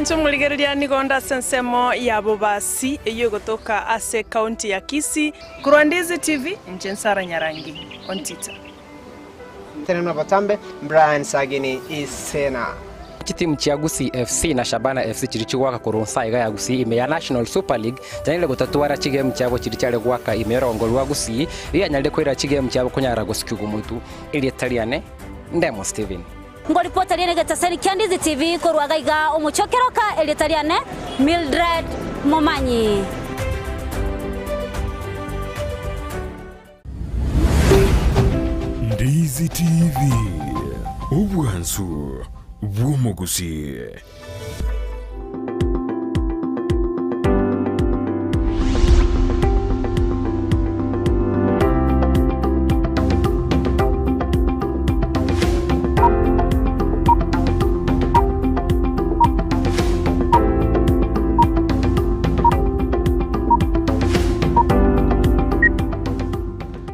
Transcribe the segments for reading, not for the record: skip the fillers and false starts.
Mwanche omorigereria nigo onde ase ensemo ya Bobasi eyio egotoka ase ekaunti ya Kisii. Korwa Ndizi TV, inche Nsara Nyarangi, Ontita. Tenena botambe, Brian Sagini Isena. Chitimu chia Gusii FC na Shabana FC chiria chigoaka korwa nsa iga ya Gusii ime ya National Super League chianyarire gotatwara chigemu chiabo chiria chiare goaka ime y'orogongo rwa Gusii rianyarire koira chigemu chiabo konyara gosikigwa motu. Erieta riane Ndemo Stephen. Ngoripota riane egetaseni kia Ndizi TV korwa gaiga omochie o Keroka erieta riane Mildred Momanyi. Ndizi TV, obwansu bw'omogusii.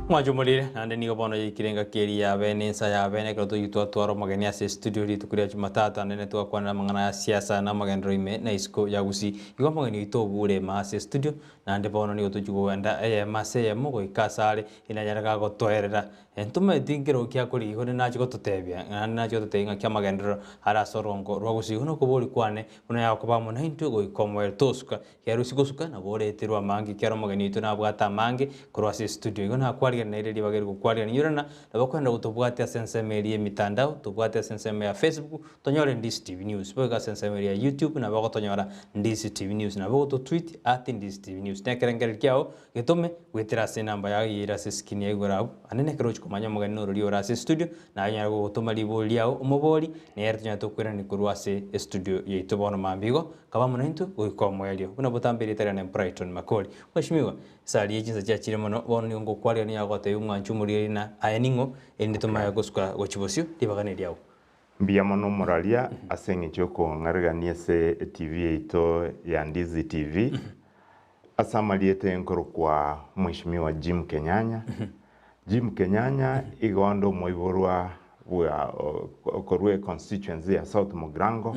Mwachomorire, naende nigo bono yaikire engaki eria ya bene, ensa ya bene, ekero toyio twatwara omogeni ase estudio rituko ria Jumatatu, naende netwakwanera amang'ana ya siasa na amagenderero ime na isiko ya Gusii. Igo omogeni oito obure ime ase estudio, naende bono nigo tochia kogenda eyemo ase eyemo goika asare, inanyare gagotoerera Ntomanyeti nkero ki akorigia, korende nachie gototebia, naende nachie gototebia ng'aki amagenderero are ase orongo rwa gusii. Buna okoboria kwane, buna yakoba amo naintwe goika omoerio tosuka. Kiarusia gosuka, nabo oreterwe amange, ekiagera omogeni oito nabwate amange korwa ase estudio. Igo nakwarigania naire ribaga eri gokwarigania. Inyora ng'a nabo okogenda gotobwatia ase ensemo eria y'emitandao, tobwate ase ensemo ya Facebook, tonyore Ndisi TV News. Boigo ase ensemo eria ya YouTube nabo ogotonyora Ndisi TV News. Nabo ogototweet at Ndisi TV News. Nekerengererio kiao Getome goetera ase enamba yao eyio ere ase eskrini ya igoro abwo, ande nekero ochia komanya omogeni nororia ore ase estudio, naye onyare gogotoma ribori riao omobori, nere tonyare tokoirania korwa ase estudio yaito bono mambia igo, kaba amo naintwe goika omoerio. Buna botambe erieta riane Brighton Makori. Mweshimiwa, esari ye chinsa chiachire mono, bono nigo ngokwarigania nigo agotebia omwanchi omorigereria na aye ning'o, erinde tomanye gosuka gochia bosio, ribaga neriao. Mbuya mono omoraria ase eng'encho y'okong'arigania ase eTV yaito ya Ndizi TV. Ase amarieta enkorokwa Mheshimiwa Jim Kenyanya. Jim Kenyanya igo onde omoiborwa bwa okorwa econstituency ya South Mugirango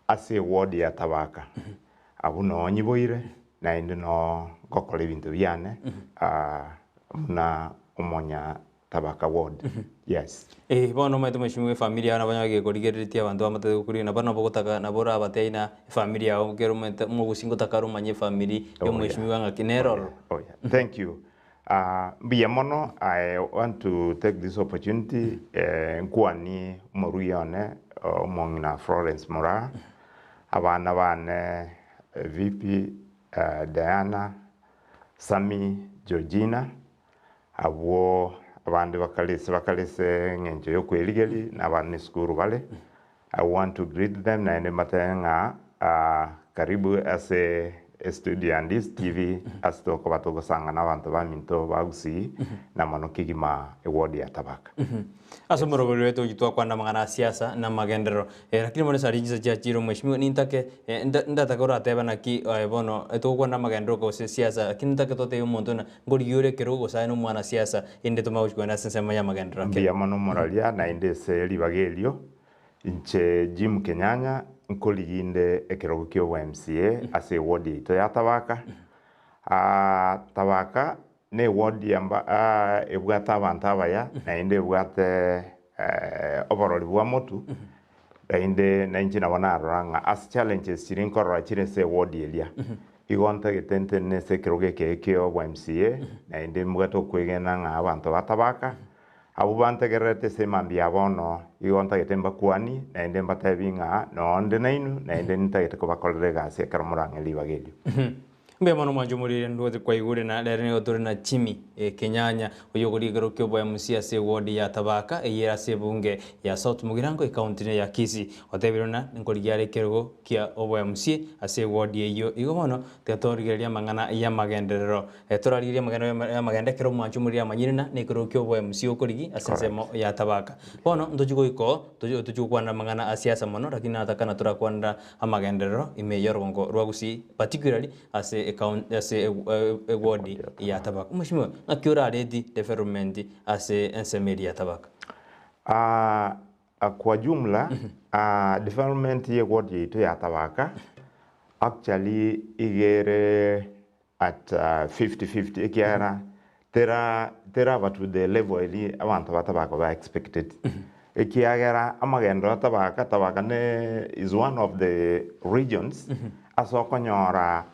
ase eward ya Tabaka. Abwo noo nyiboire naende noo ngokora ebinto biane buna omonya Tabaka ward yes. Eeh bono omanyete mweshimiwa efamiri yao nabo onye gekorigereretie abanto bamatete gokorigereria nabo nabo ogotaka nabo orabatebie ng'a efamiri yao ekero omanyete omogusii ngotaka are omanye efamiri ya omweshimiwa ng'aki nere ororo. Oh yeah thank you ah mbuya mono I want to take this opportunity nkwanie omoruya one omong'ina Florence Moraa, abana bane VP Diana, Sammy, Georgina. Abwo abande bakarese bakarese eng'encho y'okwerigeria, na abande nesukuru bare. I want to greet them naende mbatebe ng'a karibu ase estudio ya Ndisi TV ase tokoba togosanga na abanto baminto ba Gusii na mono kegima eward ya Tabaka. Ase omoroberi oye togochia twakwana amang'ana a siasa na amagenderero. Lakini bono esari chinsa chiachire omweshimiwa nintake ndatake oratebe naki aye bono togokwana amagenderero gose siasa lakini ntake totebie omonto ng'a Nkorigia ore ekerogo gose aye nomwana siasa, erinde tomanye gochia kogenda ase ensemo y'amagenderero ake. Mbuya mono moraria naende ase ribaga erio, inche Jim Kenyanya nkorigia inde ekerogo kia obo MCA ase eward yaito ya Tabaka. Tabaka ne eward ebwate abanto abaya naende ebwate oborori bwa motu, naende nainche nabo narora ng'a ase challenges chiria nkorora chire ase eward eria, igo ntagete ntenene ase ekerogo eke kia obwa MCA, naende mbwate okwegena ng'a abanto ba Tabaka, abwo bantegererete ase emambia ya bono, igo ntagete mbakwanie, naende mbatebi ng'a nonde nainwe, naende nintagete kobakorera egasi ekero morang'e ribaga erio. Mbuya mono mwanche omoriri ndwete kwaigure na rero nigo tore na Jimmy Kenyanya oyio okoria ekero kia obo MC ase eward ya Tabaka eyio ere ase ebunge ya South Mugirango ecounty ya Kisii otebire buna nkorigia are ekerogo kia obo MC ase eward eyio igo bono tiga torigereria amang'ana yamagenderero torarigereria amang'ana yamagenda ekero omwanche omoriri amanyire na nekerogo kia obo MC okorigi ase ensemo ya Tabaka bono ntochi goika oo tochi gokwanera amang'ana a siasa mono lakini natakana torakwanera Amagenderero ime y'orogongo rwa Gusii particularly ase ecounty ase eward ya Tabaka. Mweshimiwa, ng'aki orareti development ase ensemo eria ya Tabaka? Kwa jumla, development ye ward yaito ya Tabaka actually iga ere at 50-50 ekiagera tera teraba to the level eria abanto ba Tabaka ba expected. Ekiagera amagenderero a Tabaka, Tabaka ne is one of the regions ase okonyora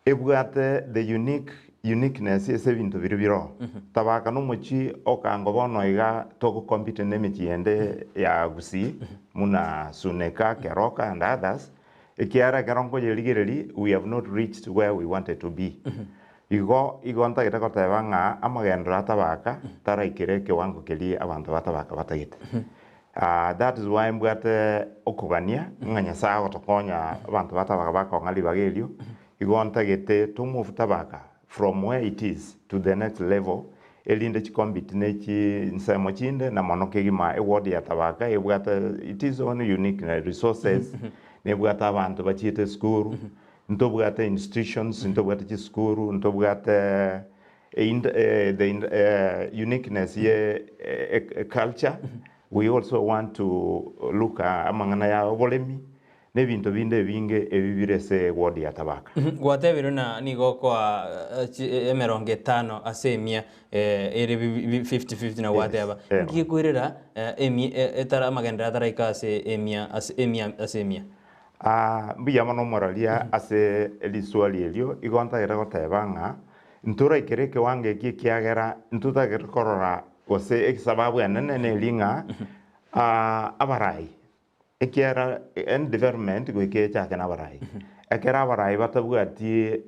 Ebwate the unique uniqueness ase ebinto biria biroo. Tabaka nomochie okango bono iga togo compete ne emechie yende ya Gusii buna Suneka, Keroka and others, ekiagera ekero nkoyerigereria we have not reached where we wanted to be. Igo igo ntagete goteba ng'a amagenderero a Tabaka taraikera ekewango keria abanto ba Tabaka batagete. That is why mbwate okogania ng'a Nyasae agotokonya abanto ba Tabaka bakong'a ribaga erio, igo ntagete to move Tabaka from where it is to the next level, erinde chikombiti ne chinsemo chinde na mono kegima eward ya Tabaka ebwate it is own unique resources, nebwate abanto bachiete esukuru, ntobwate institutions, ntobwate chisukuru, ntobwate the uniqueness ye culture, we also want to look amang'ana ya oboremi na ebinto binde ebinge ebi bire ase ward ya Tabaka. Gwatebirwe na nigo okoa emerongo etano ase emia ere 50-50 na gwateba nki gekoirera emia etara amagenderero ataraika ase emia ase emia ase emia. Mbuya mono omoraria ase riswali erio, igo ntagete goteba ng'a Ntoraikere ekewango eki ekiagera ntotagete korora gose esababu enene neri ng'a abarai, ekiagera any development goika echake na abarai. Ekero abarai batabwati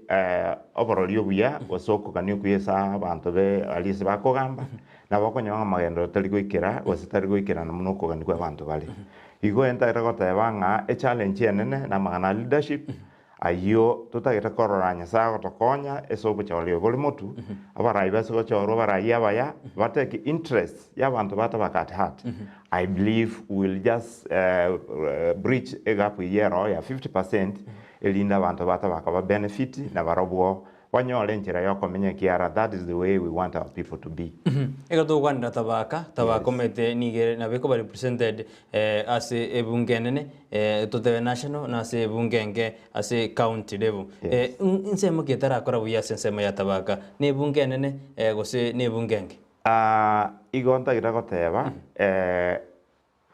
oborori obuya gose okogania okuya ase abanto be aria ase bakogamba, nabo okonyora ng'a amagenderero tari goikera gose tari goikerana buna okogania kwa abanto bare. Igo entagete goteba ng'a echallenge enene namang'ana a leadership, Ayio totagete korora Nyasae agotokonya ase obochori obore motu, abarai base gochorwa abarai abaya, ba take interest y'abanto ba Tabaka at heart. I believe we will just bridge egap eyio eroo ya 50% erinde abanto ba Tabaka ba benefit na barobwo banyore enchera y'okomenya ekiara that is the way we want our people to be. Ekero togokwanera Tabaka, Tabaka omanyete nigo ere nabo ekoba represented ase ebunge enene, totebe national na ase ebunge enke ase county level. Ensemo ki etarakora buya ase ensemo ya Tabaka? Na ebunge enene gose na ebunge enke? Igo ntagete goteba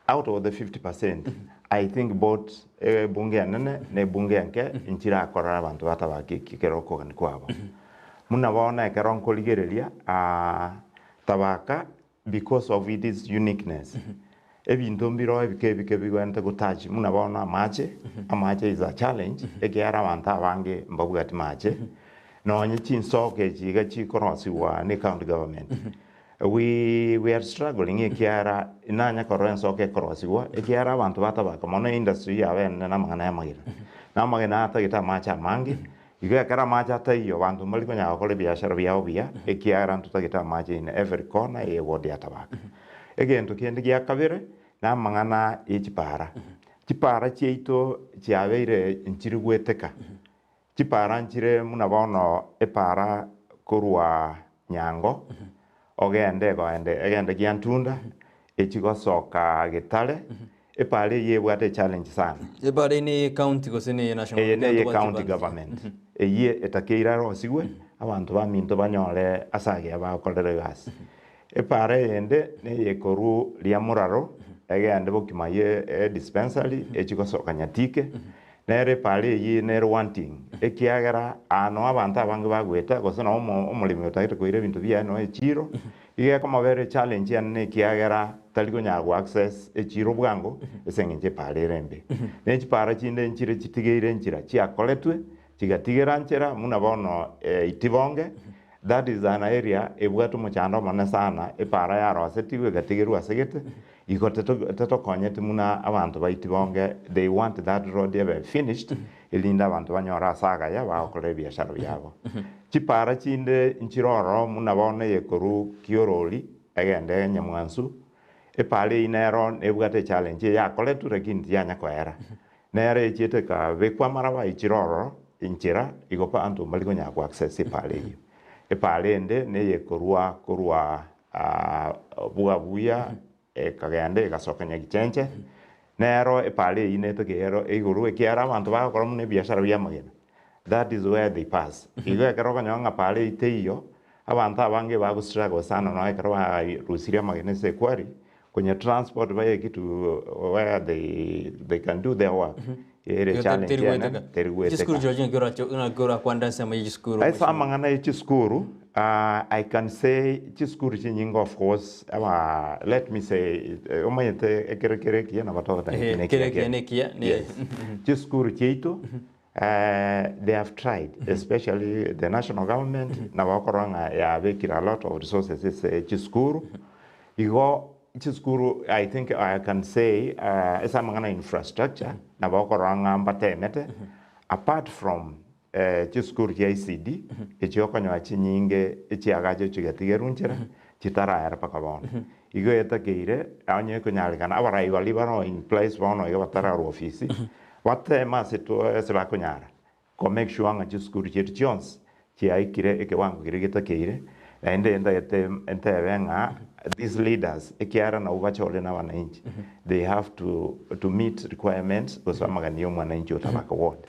Out of the 50 percent, I think both ebunge enene na ebunge enke nchirakorera abanto batabake eki ekero okogania kwabo. Buna bono ekero nkorigereria tabaka because of its uniqueness, ebinto mbiroo ebike ebike bigwenerete go touch buna bono amache, amache is a challenge ekiagera abanto abange mbabwati mache, nonye chinsoke echi iga chikorosiwa ne county government. We we are struggling ekiagera nanya korora ensoko ekorosigwa ekiagera abanto batabaka mono industry yabo enene na amang'ana y'amagena. Na amagena atagete amache amange, igo ekero amache ataiyo abanto mbari konyara gokora ebiashara biabo buya ekiagera ntotagete amache in every corner ye ward ya Tabaka. Egento kende gia kabere, na amang'ana ye chipara. Chipara chiaito chiabeire nchiri goeteka. Chipaara nchire buna bono epaara korwa nyango, ogende egoende egende giantunda, echigosoka getare, epaara eyio ebwate echallenge sana. Epaara eye neye county gose neye national? Eye neye county government, eyio etakeire arosigwe, abanto baminto banyore ase agiya bagokorera egasi. Epaara eyende neye korwa Riamoraro egende bokima ye edispensary echigosoka Nyatike, Nere epaara eyio nere wanting, ekiagera aa noo abanto abange bagoeta, gose noo omoremi otagete koira ebinto biaye noo echiiro, iga ekomobera echallenge enene ekiagera tari konyara go access echiiro bwango ase eng'encho epaara ere embe. Ne chipaara chinde nchire chitigeire enchera chiakoretwe, chigatigera nchera buna bono itibonge, that is an area ebwate omochando omonene sana, epaara yarosetigwe egatigerwa ase gete, Igo tetokonyeti buna abanto baitibonge, they want that road ebe finished erinde abanto banyore ase agaya bagokora ebiashara biabo. Chipara chinde nchire ororo buna bono eyekorwa Kiorori egende Nyamwansu, epara eyio nero nebwate echallenge eyakoretwe lakini tiyanya koera. Nere echiete ekabekwa amaraba echire ororo enchera igo abanto mbari konyara ko access epara eyio. Epara ende neyekorwa korwa Bwabuya. Ekagenda egasoka Nyagichenche, nero epaara eyio netoke ero igoro ekiagera abanto bagokora buna ebiashara bi'amagena, that is where they pass. Igo ekero okonyora ng'a paara eyio teiyo, abanto abange bago struggle sana nonya ekero barusirie amagena ase equarry, konya transport bayeke to where they they can do their work, ere Igo challenge teri enene, goeteka. teri goeteka. Chisukuru chirochio naki orache naki orakwanera ensemo ye chisukuru Ase mheshimiwa? amang'ana ye chisukuru, I can say chisukuru chinyinge of course aba let me say omanyete ekero kere ekiya nabo togoteba Ehe, eki ne kere ekiya ekiya kere. ne ekiya ne Yes. Chisukuru chiaito they have tried especially the national government nabo okorora ng'a yabekire a lot of resources ase chisukuru, igo Chisukuru I think I can say ase amang'ana ya infrastructure nabo okorora ng'a mbatemete apart from chisukuru chia ECD echio okonyora chinyinge echiagacho chigatigerwa nchera chitaraera mpaka bono. Igo etakeire onye ekonyarekana abarai baria bare in place bono iga batararwa ofisi bateme ase to ase bakonyara Ko make sure ng'a chisukuru chiaito chionsi chiaikire ekewango keria getakeire, naende ntagete ntebe ng'a these leaders ekiagera nabwo bachorire na abananchi, they have to to meet requirements gose amagani ya omwananchi otabaka ward.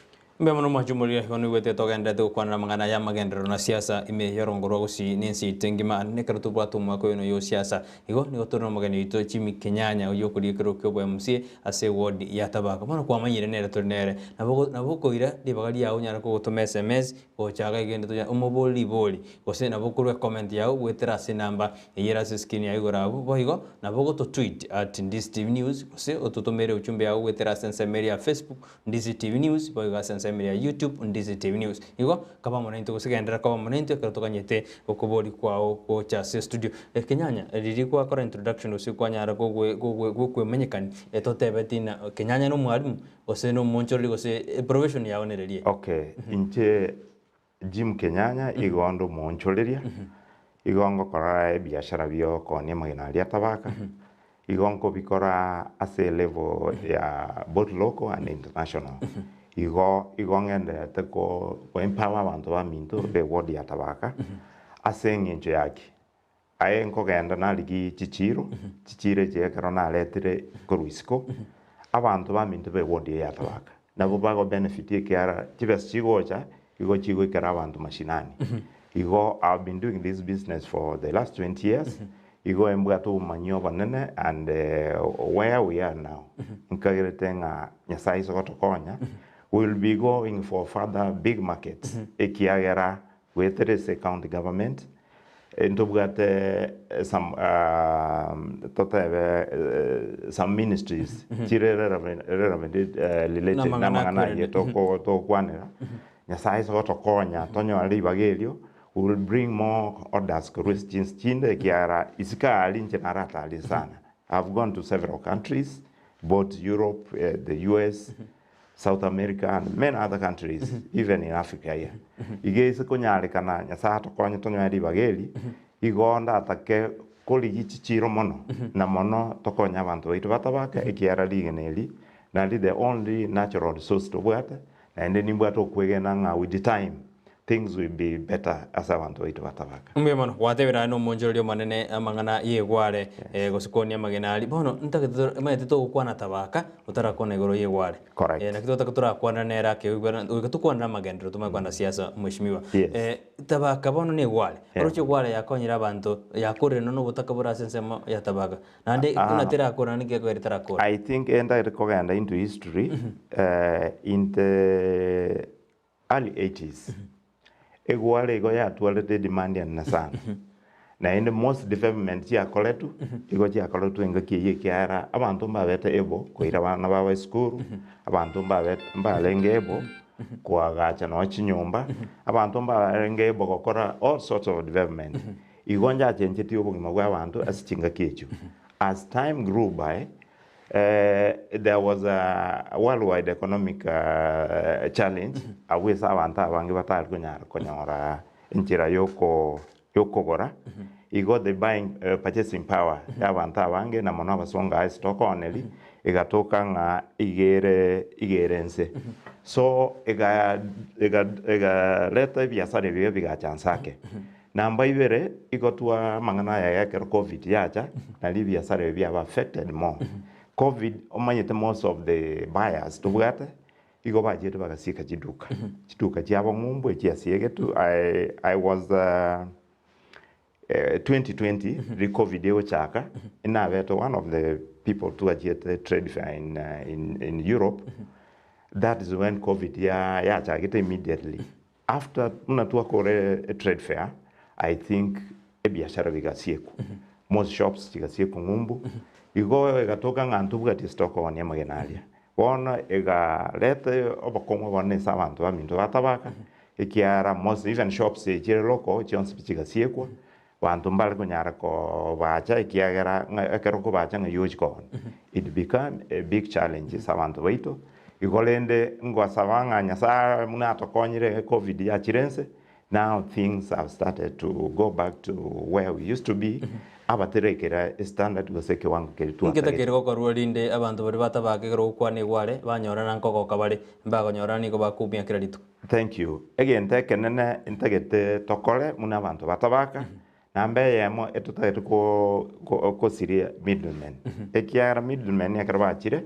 Mbuya mono mwanche omoriri igo noigwete togendererete gokwanera amang'ana aya amagenderero na siasa ime y'orongo rwa gusii na ense yaito engima ande nekero tobwate omwaka oyo noyo o siasa. Igo nigo tore nomogeni oito Jimmy Kenyanya oyio okoria ekeroo kia obo MCA ase eward ya Tabaka. Bono kwamanyire nere tore nere. Nabo nabo okoira ribaga riao onyare kogotoma sms gocha iga egende tonya omobori ribori gose nabo okorwa ecomment yao goetera ase enamba eyio ere ase escreen yao igoro abwo. Boigo nabo ogoto tweet at Ndizi TV News gose ototomere ujumbe yao goetera ase ensemo eria ya Facebook Ndizi TV News boigo ase ensemo eria ya YouTube Ndizi TV News. Igo kaba amo naintwe gose genderera koba amo naintwe ekero toganyete okobori kwao gocha ase estudio. Kenyanya, riria gwakora introduction gose kwanyara gogwe gogwe gokwemenyekani, totebeti ng'a Kenyanya na omwalimu gose na omonchorori gose eprofession yao nererie? Okay, inche Jim Kenyanya igo onde omoonchoreria, igo ngokora ebiashara bi'okoonia amagena aria tabaka, igo nkobikora ase elevel ya both local and international. Igo igo ng'endererete ko empower abanto baminto be ward ya Tabaka ase eng'encho ya ki? Aye nkogenda narigie chichiiro, chichiiro echi ekero naretire korwa isiko, abanto baminto b'eward eye ya Tabaka nabwo bago benefit ekiagera chibesa chigocha igo chigoikera abanto mashinani. Igo I have been doing this business for the last 20 years, igo embwate obomanyi obonene and where we are now, nkagerete ng'a Nyasaye ase gotokonya, we will be going for further big markets ekiagera goetera ase county government, Ntobwate some totebe some ministries chire relevant related Namang'ana namang'ana ayio akwerende. toko togokwanera, Nyasaye ase gotokonya tonyore ribaga erio, we will bring more orders korwa ase chinse chinde ekiagera isiko aria inche naratarie sana. I have gone to several countries, both Europe, the US, South America and many other countries even in Africa here. Iga ase konyarekana Nyasaye atokonye tonyore ribaga eri, igo ndatake korigia chichiro mono na mono tokonye abanto baito batabake ekiagera rigena eri nari the only natural resource tobwate naende nimbwate okwegena ng'a with the time things will be better ase abanto baito batabaka. Mbuya mono, gwatebire aye nomonchoreri omonene amang'ana y'egware, eh, gose koonia amagena aria. Bono ntagete tore omanyete togokwana tabaka, otarakwana igoro y'egware. Correct. Eh, naki totaka torakwana nere ake oigwera goika tokwanere amagenderero tomanye kwana siasa mweshimiwa. Yes. Eh, tabaka bono na egware, Yeah. oroche egware yakonyire abanto, yakorire nonya obotaka bore ase ensemo ya tabaka. Naende Ah. buna terakora naende nki gekogera etarakora. I think entagete kogenda into history eh, in the Early eighties, egware igo yatwarete edemand enene sana, naende most development chiakoretwe, igo chiakoretwe engaki eyio ekiagera abanto mbabete able koira abana babo esukuru, abanto mbabete mbarenge able koagacha nonye chinyomba, abanto mbarenge able gokora all sorts of development. Igo nchachenchetie obogima bwa abanto ase chingaki echio. As time grew by, There was a worldwide economic challenge abwo ase abanto abange batari konyara konyora enchera yoko yokogora igo the buying purchasing power ya abanto abange na mono abasongo ase tokooneri egatoka ng'a iga ere iga ere nse. So ega ega egareta ebiasara ebiya bigacha nse ake. Namba ibere, igo twa amang'ana aya ekero covid yacha, nari ebiasara ebi biaba affected more. Covid omanyete most of the buyers tobwate, igo bachiete bagasieka chiduka. Chiduka chiabo ng'umbu echiasiegetwe, I, I was 2020 riria covid egochaka, nabete one of the people twachiete trade fair in, in, in Europe, that is when covid ya yachagete immediately. After buna twakora e trade fair, I think ebiashara bigasiekwa, most shops chigasiekwa ng'umbu, igo egatoka ng'a ntobwati stock koonia amagena aria. Bono egareta obokong'u obonene ase abanto baminto ba Tabaka, ekiagera most even shops echire local chionsi pi chigasiekwa, banto mbare konyara kobacha ekiagera ng'a ekero okobacha ng'ai ogochia koonia. It become a big challenge ase abanto baito, igo rende ngosaba ng'a Nyasaye buna atokonyire covid yachire ense, now things have started to go back to where we used to be, abaterekera estandard gose ekewango keria Inki twatagete. takeri gokorwa erinde abanto baria batabake ekero ogokwana igware, banyorana nkogoka bare, mbakonyorana nigo bakoumia kera rituko. Thank you. Egento ekenene ntagete tokore buna abanto batabaka, namba eyemo etotagete ko ko kosiria middlemen. Ekiagera middlemen ekero bachire,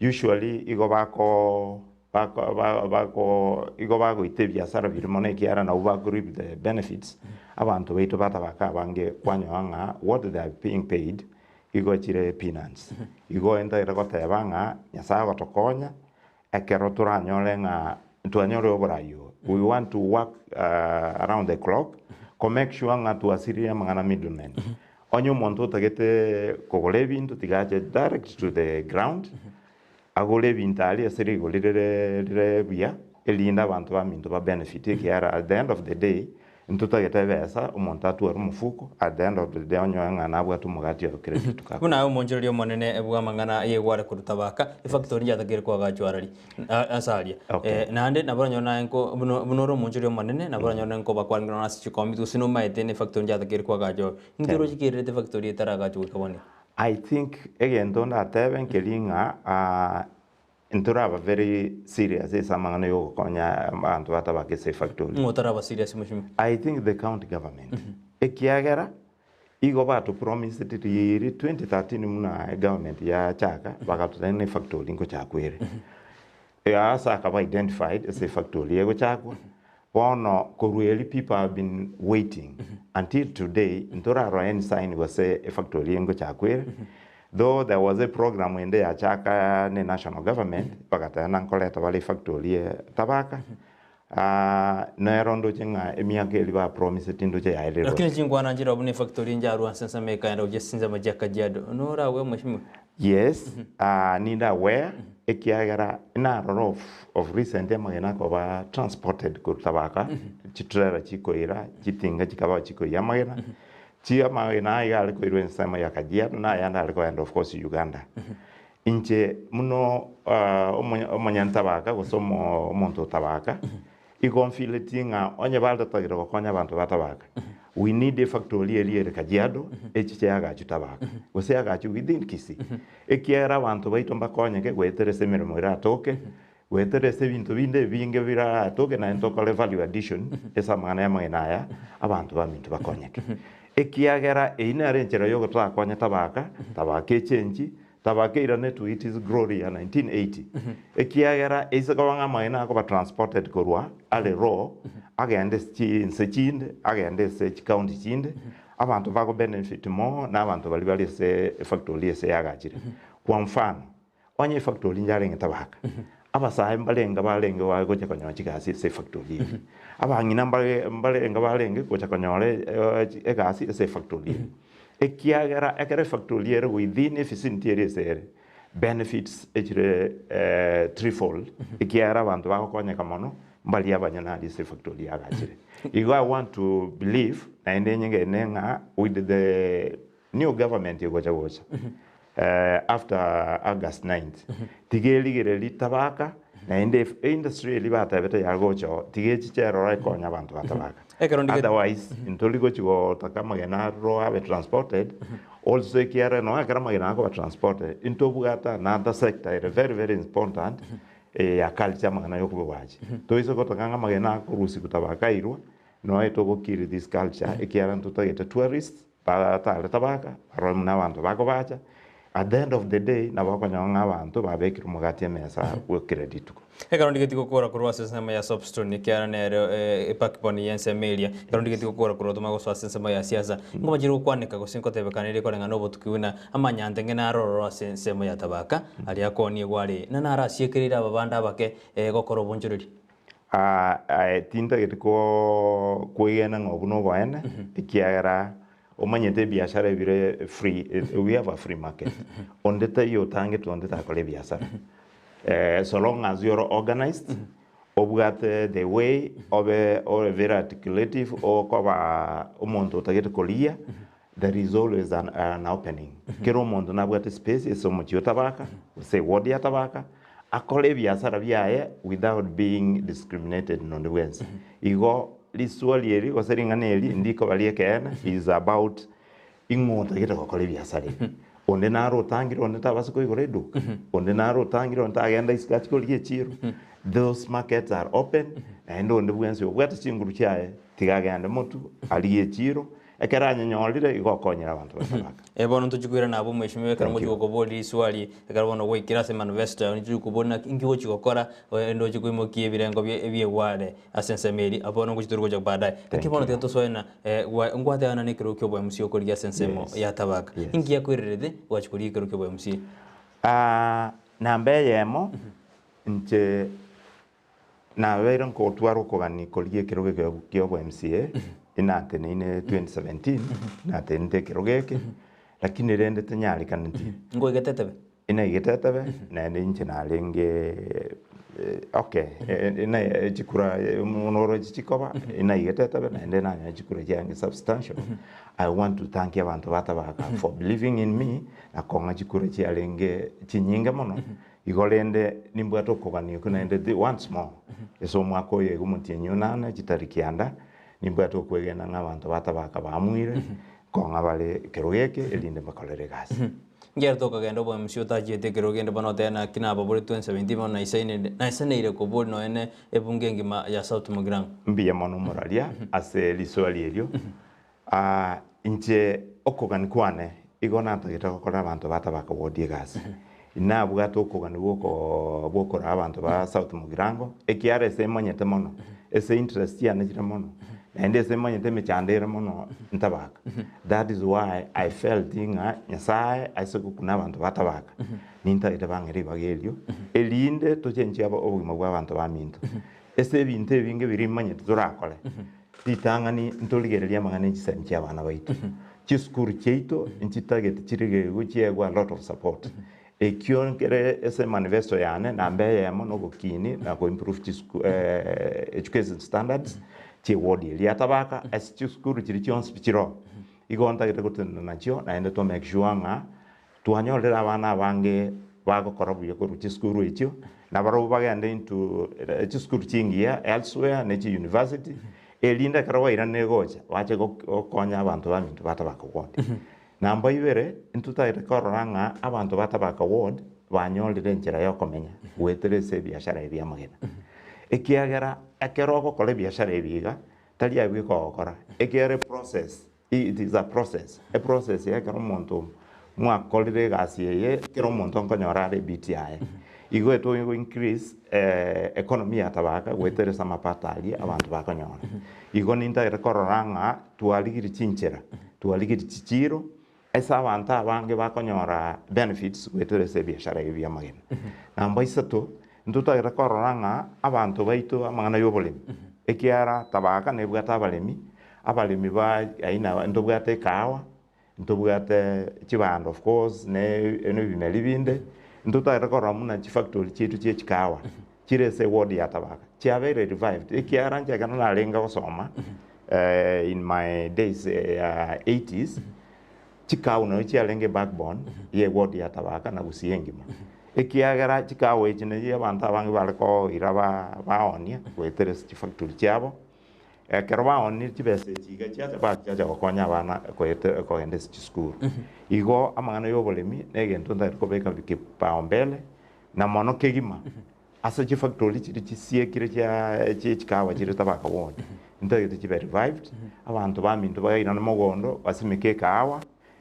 usually igo bako bako ba bako igo bagoita ebiasara biria mono ekiagera nabwo bako reap the benefits, abanto baito batabaka abange kwanyora ng'a what they are being paid igo chire peanuts. Igo ntagete goteba ng'a Nyasaye agotokonya, Ekero toranyore ng'a ntwanyore oborai obo, we want to work around the clock ko make sure ng'a twasirire amang'ana middlemen. Onye omonto otagete kogora ebinto tiga ache direct to the ground, agore ebinto aria ase rigori rire rire buya, erinde abanto baminto ba benefit ekiagera at the end of the day, Ntotagete ebesa, omonto atware omofuko, at the end of the day onyore ng'a nabwate omogati oyo kera rituko Buna akoria. aye omonchoreria omonene bw'amang'ana y'egware korwa Tabaka, efactory nchiatakeire koagachwa arari ase aria. Okay. Eh, naende nabo oranyore naye nko buna buna ore omonchoreria omonene, nabo oranyore naye nkobakwanera nonya ase chikomiti gose nomaete na efactory nchiatakeire koagachwa ororo. Inki Thank oroche kererete efactory etaragachwa goika bono iga? I think egento ndatebe nkeri ng'a ah, Ntoraba very serious ase amang'ana yogokonya abanto batabake ase efactory. Ng'o otaraba serious mheshimiwa? I think the county government ekiagera igo bato promised riiri 2013 buna egovernment yachaka bagatotebia ng'a efactory ngochakwa ere. Ase akaba identified ase efactory egochakwa, bono korwa erio people have been waiting until today ntorarora any sign gose efactory ngochakwa ere. Though there was a program ende yachaka ne national government bagateba ng'a nkoreta bare efactory e tabaka nero ndoche ng'a emiaka eria ba promiseti ndoche yaerire Lakini gose. chinkwana nchire buna efactory inche arwa ase ensemo ekaenda gochia ase chinsemo chia Kajiado. Noragwe mheshimiwa? Yes, ninde aware ekiagera narora of of recent amagena akoba transported korwa tabaka, chitrailer chikoira, chitinga chikaba chikoiyia amagena, Chiamagena aya iga are koirwa ensemo ya Kajiado na ayande are kogenda of course Uganda. Inche muno omonyantabaka gose omonto otabaka, igo nfeeleti ng'a onye batatagete gokonya abanto ba Tabaka, we need efactory eria ere Kajiado echiche yagachwe Tabaka, gose yagachwe within Kisii. Ekiagera abanto baito mbakonyeke goetera ase emeremo eratoke, Goetera ase ebinto binde ebinge biratoke naende tokore value addition ase amang'ana y'amagena aya, abanto baminto bakonyeke. Ekiagera eyio nero enchera yogotoakonya tabaka, tabaka echenchi, tabaka eirane to its glory ya 1980. Ekiagera eise koba ng'a amagena akoba transported korwa are raw, agende ase chinse chinde, agende ase chicounty chinde, abanto bago benefit more na abanto baria bare ase efactory ase yagachire. Kwa mfano, Onye efactory yarenge tabaka, abasae mbarenge barenge gocha konyora chigasi ase efactory eria. Abang'ina mbare mbarenge barenge gocha konyora egasi ase efactory eria. Ekiagera ekero efactory ere within evicinity eria ase ere, benefits echire threefold, ekiagera abanto bagokonyeka mono, mbaria abanyene aria ase efactory yagachire. Igo I want to believe, naende nyegene ng'a with the New government egocha gocha after August 9th tiga erigereria tabaka naende industry eria batebete yagocha oo tiga echiche eroro ekonye abanto ba tabaka Ekero ndige- otherwise ntori gochi gotaka amagena aroro abe transported also ekiagera nonya ekero amagena akoba transported intobwate another sector ere very very important eye ya culture amang'ana ya okobabachi toise gotaka ng'a amagena akorusiwa tabaka airwe. Noe togokiri this culture ekiagera ntotagete tourists batare tabaka barore buna abanto bakobacha at the end of the day nabo okonyora ng'a abanto babekire omogati emesa bwe kera rituko. Ekero ndigeti gokora korwa ase ensemo ya Soapstone, ekiagera nere ebackbone y'ensemo eria, ekero ndigeti gokora korwa tomanye gosoa ase ensemo ya siasa, nkomachire gokwaneka gose nkotebekana ere koreng'ana obotuki buna amanyante ng'e naro ororo ase ensemo ya Tabaka, aria akooniegwa are, na naro asiekereire ababande abake gokora obonchoreria. Aye tintageti kwegena ng'a obwo noboene, ekiagera omanyete ebiashara ebire free, we have a free market. Onde taiyo otangete onde takora ebiasara. So long as you're organized, obwate the way, obe ore very articulative, okoba omonto otagete koria, there is always an opening. Kera omonto nabwate space ase omochie o Tabaka, gose eward ya Tabaka, akore ebiasara biaye without being discriminated nonde bwensi. Igo riswali eri gose ring'ana eri ndikoba riekeene is about ing'o otagete gokora ebiasara ebi. Onde naro otangire onde tabasa koigora eduka, onde naro otangire onde tagenda isiko achie korigia echiro. Those markets are open, naende onde bwensi obwate chinguru chiaye tiga agende motwe arigie echiro, Ekero anyenyorire, igo okonyire abanto ba Tabaka. Eh, bono ntochie koirana abwo mweshimiwa ekero Thank ngochia you. gokoboria riswali ekero bono gwaikire ase manifesto yao ninche gokoboria naki inki ogochia gokora erinde oche koimokia ebirengo bie ebiegware ase ensemo eria abwo bono ngochia tori gocha baadaye. Naki Thank bono you. tiga tosoe na gwa ngwateana na ekerogo kia obo MC okorigia ase ensemo Yes. ya Tabaka. Yes. Inki giakoirerete gwachia korigia ekerogo kia obo MC? Ah, namba eyemo, inche Nabeire nkotwara okogania korigia ekerogo eke kia obo MCA, inateneine 2017, natenete ekerogo eke, lakini rende tinyarekaneti. Ngoigete etebe? Inaigete etebe, naende inche narenge okay, ina chikura noroche chikoba, inaigete etebe naende nanyora chikura chiange substantial, I want to thank abanto ba Tabaka for believing in me, na kong'a chikura chiarenge chinyinge mono. Igo rende nimbwate okogania okwo naende the once more, ase omwaka oyo iga omotienyi onane chitari kianda, nimbwate okwegena ng'a abanto ba Tabaka baamuire kong'a bare ekerogo eke erinde mbakorere egasi. Nkiagera tokagenda oboemusi otachiete ekerogo kende bono otebe naki nababoretwe 2017 bono naisaine naisaneire kobori nonya ne ebunge engima ya South Mugirango. Mbuya mono omoraria ase riswali erio. Inche okogania kwane igo natagete gokora abanto ba Tabaka ward egasi. Nabwate okogania gwoko gwokoraa abanto ba South Mugirango, ekiara ase emanyete mono, ase interest yane chire mono, naende ase emanyete emechando ere mono ntabaka. That is why I felt ng'a Nyasaye ase gokuna abanto ba Tabaka, nintagete bang'e ribaga erio, erinde tochenchie obogima bwa abanto baminto. Ase ebinto ebinge biria imanyete torakore, Ritang'ani ntorigererie amang'ana e chisemi chi'abana baito. Chisukuru chiaito nchitagete chirigerigwe chiegwe a lot of support. Ekio nkere ase manifesto yane namba eyemo na ogokiini na ko improve chisuku education standards chie ward eria ya Tabaka ase chisukuru chiria chionsi pi chiroo. Igo ntagete gotenena nachio naende to make sure ng'a Twanyorire abana abange bagokora buya korwa chisukuru echio, na barabwo bagende into chisukuru chingiya elsewhere ne chi university, erinde ekero bairanire gocha, bache gokonya abanto baminto ba Tabaka ward. Namba ibere, ntotagete korora ng'a abanto ba Tabaka ward banyorire enchera ya okomenya goetera ase ebiashara ebi bi'amagena. Ekiagera ekero ogokora ebiashara ebi iga, tari abwo ekogokora, ekiagera eprocess It is a process, eprocess ya ekero omonto mwakorire egasi eye, ekero omonto nkonyora are ebit yaye. Igo etonya go increase economy ya Tabaka goetera ase amapato aria abanto bakonyora. Igo nintagete korora ng'a twarigirie chinchera, twarigirie chichiro, ase abanto abange bakonyora benefits goetera ase ebiashara ebi bia amagena. Namba isato, ntotagete korora ng'a abanto baito amang'ana ya oboremi, ekiara Tabaka nebwate abaremi, Abaremi ba aina ntobwate ekahawa, ntobwate chibando of course ne ebimeri binde, ntotagete korora buna chifactory chiaito chie chikahawa chire ase eward ya Tabaka chiabeire revived ekiagera inche ekero narenge gosoma in my days ya eighties, chikahawa nabo chiarenge backbone ya eward ya Tabaka na Gusii engima. Ekiagera chikahawa echi nario abanto abange bare koira baonia goetera ase chifactory chiabo. Ekero baonire chibesa echi iga chiacha, bachiacha gokonya abana koete kogenda ase chisukuru. Igo amang'ana ya oboremi na egento ntagete kobeka kipaumbele na mono kegima ase chifactory chiria chisiekire chia chie chikawa chiria tabaka ward. Ntagete chibe revived, abanto baminto bagairana mogondo, basimeke ekahawa,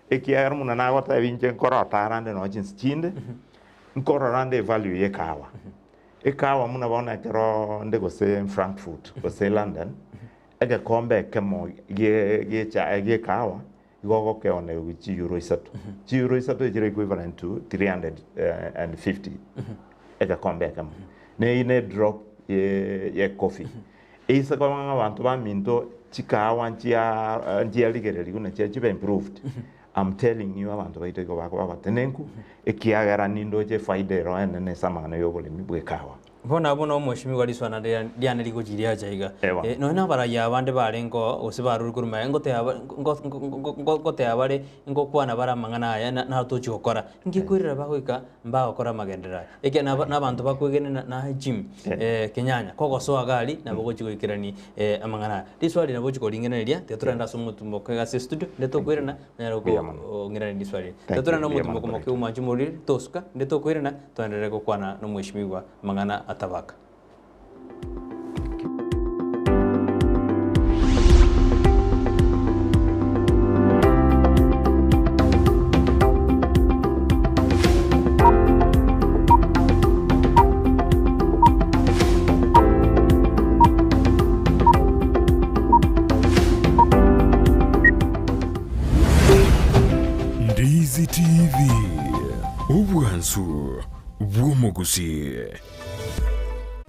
ekiagera buna nagotebia inche nkorota rande nonye chinse chinde, nkorora nde evalue ya ekahawa. Ekahawa buna bono ekero nde gose Frankfurt gose London, egekombe ekemo gie gie echae gie ekahawa, igo ogokeonerwa chieuro isato. Chieuro isato echire equivalent to 350 egekombe ekemo. Na eyio ne drop ye ye coffee. Eise koba ng'a abanto baminto chikahawa nchia nchiarigererigwe na chia chibe improved, I'm telling you abanto baito igo bakoba abatenenku, ekiagera nindoche efaida ero enene ase amang'ana ya oboremi bwa ekahawa. Bono abwo nomoshimiwa riswana riria riane rigochia riacha iga. Ewa. Eh, nonya nabarayia abande barenge oo, gose barure korwa magega, ngoteba ba- ngo- ngo- ngo- ngoteba bare, ngokwana bare amang'ana aya na naro tochi gokora. Nki koirera bagoika mbagokora amagenderero aya. Ekiagera naba nabanto bakwegena na Jim Kenyanya, kogosoa iga aria, nabo ogochia goikerania amang'ana aya. Riswali nabo ogochia koringereria, tiga torende ase omotumo oke ase estudio, rende tokoirana, onyare Mbuya mono. kong'iraneria riswali eri. Thank Tiga you, torende mbuya omotumo mono omoke Brighton. omwanche omoriri, tosuka, rende tokoirana, toenderere gokwana na omweshimiwa amang'ana atabaka. Ndizi TV, obwansu bw'omogusii.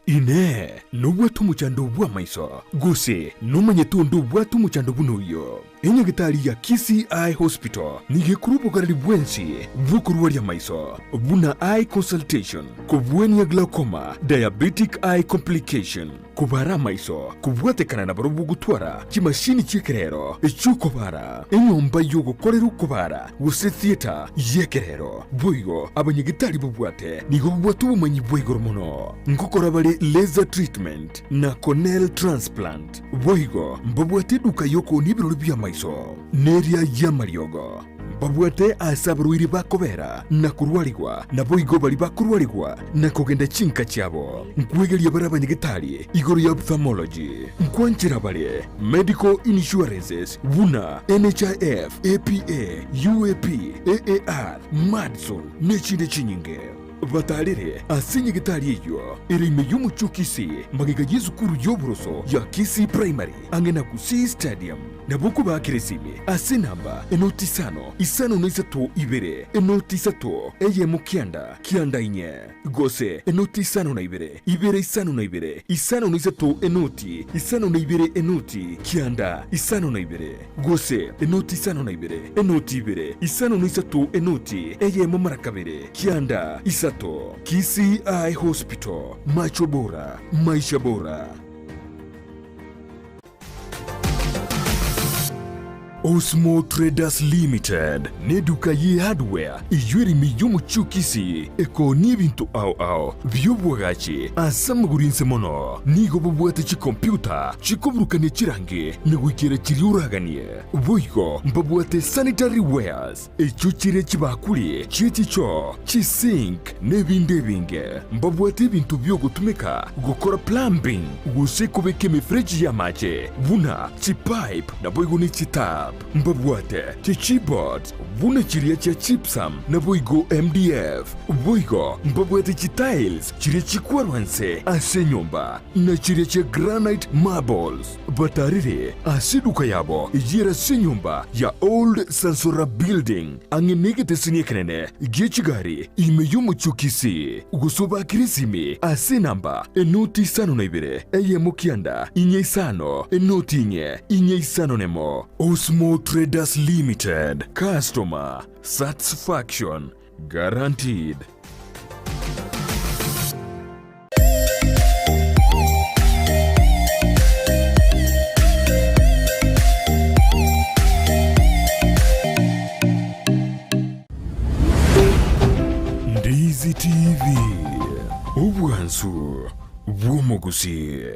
Inee! Nobwate omochando bw'amaiso, gose nomanyete onde obwate omochando buna oyio? Enyagetari ya Kisii Eye Hospital nigo ekorwa obogareri bwensi bw'okorwaria amaiso, buna eye consultation, kobwania glaucoma, diabetic eye complication, kobara amaiso, kobwatekana na barobwo gotwara chimashini chi'ekerero chi'okobara, enyomba y'ogokorera okobara gose theatre y'ekerero. Boigo abanyagetari babwate nigo babwate obomanyi bwa igoro mono ngokora bare laser treatment na corneal transplant. Boigo mbabwate eduka y'okoonia ebirori bi'amaiso, neria y'amariogo. Mbabwate aase abarwaire bakobera na korwarigwa, naboigo baria bakorwarigwa na kogenda chinka chiabo. Nkwegeria bare abanyagetari igoro ya ophthalmology. Nkwanchera bare medical insurances buna NHIF, APA, UAP, AAR, Madison, nechinde chinyinge. Batarere ase nyagetari eyio ere ime y'omochie o Kisii, magega y'esukuru y'oboroso ya Kisii Primary, ang'e na Gusii Stadium. Nabo okobaakera esimi ase enamba enoti isano, isano na isato ibere, enoti isato, eyemo kianda, kianda inye, gose enoti isano na ibere, ibere isano na ibere, isano na isato enoti, isano na ibere enoti, kianda, isano na ibere, gose enoti isano na ibere, enoti ibere, isano na isato enoti, eyemo mara kabere, kianda, isato. Kisii Eye Hospital, macho bora, maisha bora. Osmo Traders Limited neduka ye hardware eyio ere ime y'omochie o Kisii ekoonia ebinto ao ao bi'oboagachi ase amagoro inse mono. Nigo babwate chikompyuta chikoburukania chirangi na goikera chiria oraganie. Boigo mbabwate sanitary wares echio chire chibakuri chie chichoo, chisink na ebinde ebinge. Mbabwate ebinto bi'ogotumeka gokora plumbing gose kobeka emefereji y'amache buna chipipe naboigo ne chitap. Mbabwate chichipboards buna chiria chia gypsum naboigo MDF. Boigo mbabwate chitiles chiria chikwarwa nse ase enyomba na chiria chia granite marbles. Batarire ase eduka yabo eyio ere ase enyomba ya Old Sansora Building, ang'e negeteseni ekenene gie chigari ime y'omochie o Kisii, gose obakere esimi ase enamba enoti isano na ibere, eyemo kianda, inye isano, enoti inye, inye isano nemo. Osmo Traders Limited, Customer Satisfaction Guaranteed. Ndizi TV, obwansu bw'omogusii.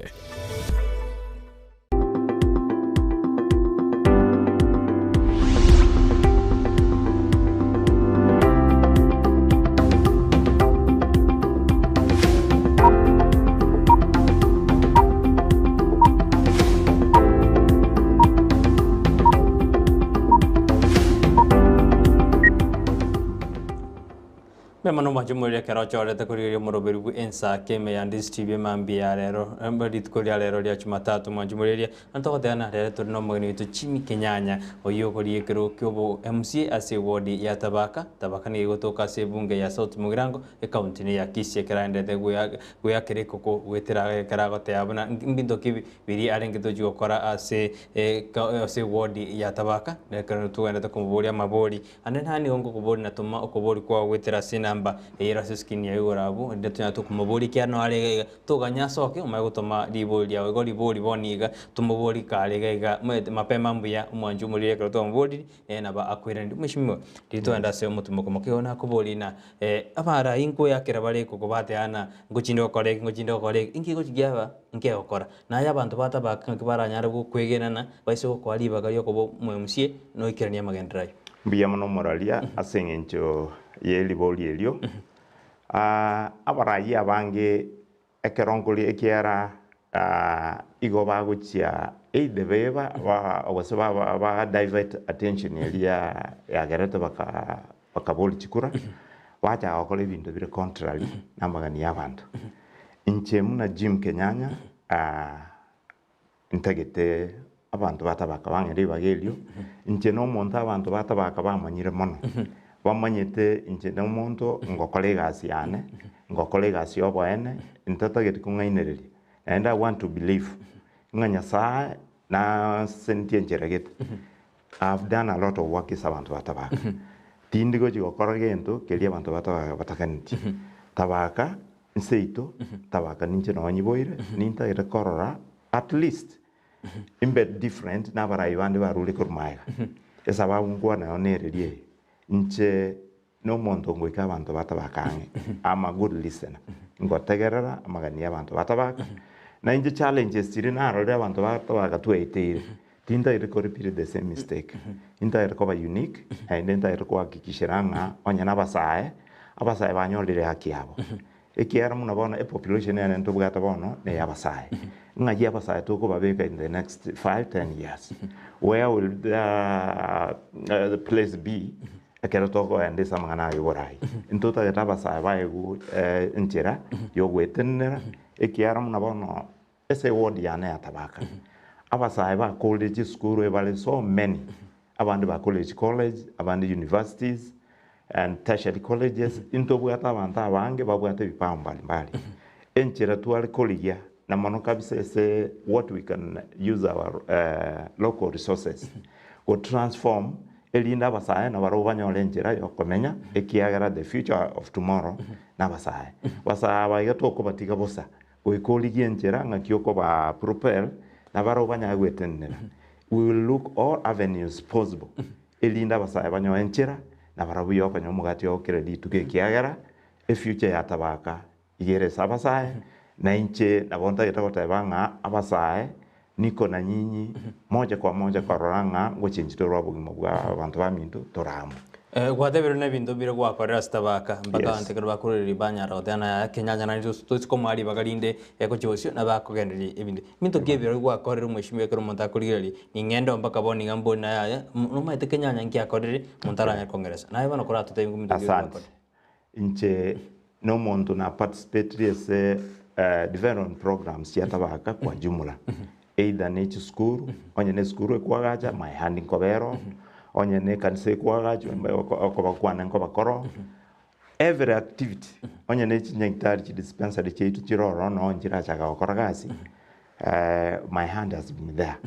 Mbuya mono mwanche moire ekero ochorete korigereria omoroberi bwe ensake ime ya Ndizi TV emambia ya rero rituko ria rero ria Jumatatu mwanche moireria na togotebana rero tore na omogeni oito Jimmy Kenyanya oyio okoria ekero kia obo MCA ase eward ya Tabaka. Tabaka nigo egotoka ase ebunge ya South Mugirango ecounty ne ya Kisii ekero aenderete goeakera ekoko goetera ekero agoteba buna mbinto ki biria arenge tochi gokora ase ase eward ya Tabaka na ekero togenderete komoboria amabori Ande naye nigo ngokoboria na toma okobori kwao goetera ase enamba eyere ase eskrini ya igoro abwo, erinde tonyare tokomoboria ekiagera noo are iga iga, toganye asoke omanye gotoma ribori riao. Igo ribori bono iga, tomoborie kare iga iga, omanyete mapema mbuya, omwanchi omoriri ekero twamoboriri, nere nabo akoiraneria. Mweshimiwa, riria twagenda ase omotimoko moke igo nakoboria ng'a abarai nkoyakera bare kokobateana, ngochinde gokora eke, ngochinde gokora eke, inki egochi kiaba nkegokora? Naye abanto ba Tabaka ng'aki baranyare gokwegenana baise gokoa ribaga ri'okoba omoemusie na oikeranie amagenderero ayio? Mbuya mono omoraria ase engencho ye ribori erio. Abarai abange ekero nkoria ekiagera igo bagochia either beba gose ba divert attention eria yagerete bakaboria chikura, bachaka gokora ebinto bire contrary namagani y'abanto. Inche buna Jim Kenyanya, ntagete abanto ba Tabaka bang'e ribaga erio, inche na omonto abanto ba Tabaka bamanyire mono, bamanyete inche na omonto ngokora egasi yane, ngokora egasi ya oboene, ntatageti kong'ainereria, naende I want to believe ng'a Nyasaye nasentie enchera gete. I have done a lot of work ase abanto ba Tabaka. Tindi gochi gokora gento keria abanto ba Tabaka bataganeti. Tabaka nseito, Tabaka ninche nonye nyiboire, nintagete korora at least imbe different na abarai bande barure korwa magega. Esababu nkwana nao nereria eye, inche nomonto ngoika abanto ba Tabaka ang'e, am a good listener, ngotegerera amagani ya abanto ba Tabaka, na inche challenges chiria narorire abanto ba Tabaka twaeteire, tintagete ko repeat the same mistake, intagete koba unique, naende ntagete kohakikishera ng'a onye na abasae, abasae banyorire haki yabo. Ekiagera buna bono epopulation ere ntobwate bono neya abasae, ng'ai abasae tokobabeka in the next five, ten years? Where will their place be ekero tokoenda ase amang'ana aya oborai? Ntotagete abasae baegwe enchera ya ogoetenenera, ekiagera buna bono ase eward yane ya Tabaka, abasae bakorire chisukuru ebare so many, abande bakorire chicollege, abande universities and tertiary colleges, intobwate abanto abange babwate ebipawa mbali mbali. Enchera tware korigia na mono kabisa ase what we can use our local resources go transform erinde abasae nabarobwo banyore enchera ya okomenya ekiagera the future of tomorrow nabasae. Basae aba iga tokobatiga bosa, goika origie enchera ng'aki okoba propel nabarobwo banyare gwetenenera. We will look all avenues possible erinde abasae banyore enchera nabarobwo buya okonyora omogati oo kera rituko ekiagera efuture ya Tabaka iga ere ase abasae na inche nabo ntagete goteba ng'a abasae niko na nyinyi moche kwa mocha korora ng'a ngochenchi tore obogima bwa abanto baminto tore amo. Gwatebire buna ebinto mbire gwakorire ase Tabaka mpaka Yes. abanto ekero bakorereria banyara goteba ng'a yaya Kenyanya naende tosi komoa ribaga rinde egochia bosio nabakogendereria ebinto. Ebinto ki ebio gwakorire omweshimiwa ekero omonto akorigereria ning'ende oo mpaka bono niga mbori na yaya nomanyete Kenyanya nki akorire omonto aranyare kong'eresa. Naye bono koratotebie ng'a ebinto ki Asante. gwakorire. Inche nomonto na participatire ase development programs chia Tabaka kwa jumla, either ne chisukuru, onye ne esukuru ekwagacha my hand nkobera oo, onye ne ekanisa ekwagachwa okoba kwane nkobakora oo, every activity, onye ne chinyagitari chi dispensary chiaito chire ororo noo nchirachaka gokora gasi, my hand has been there.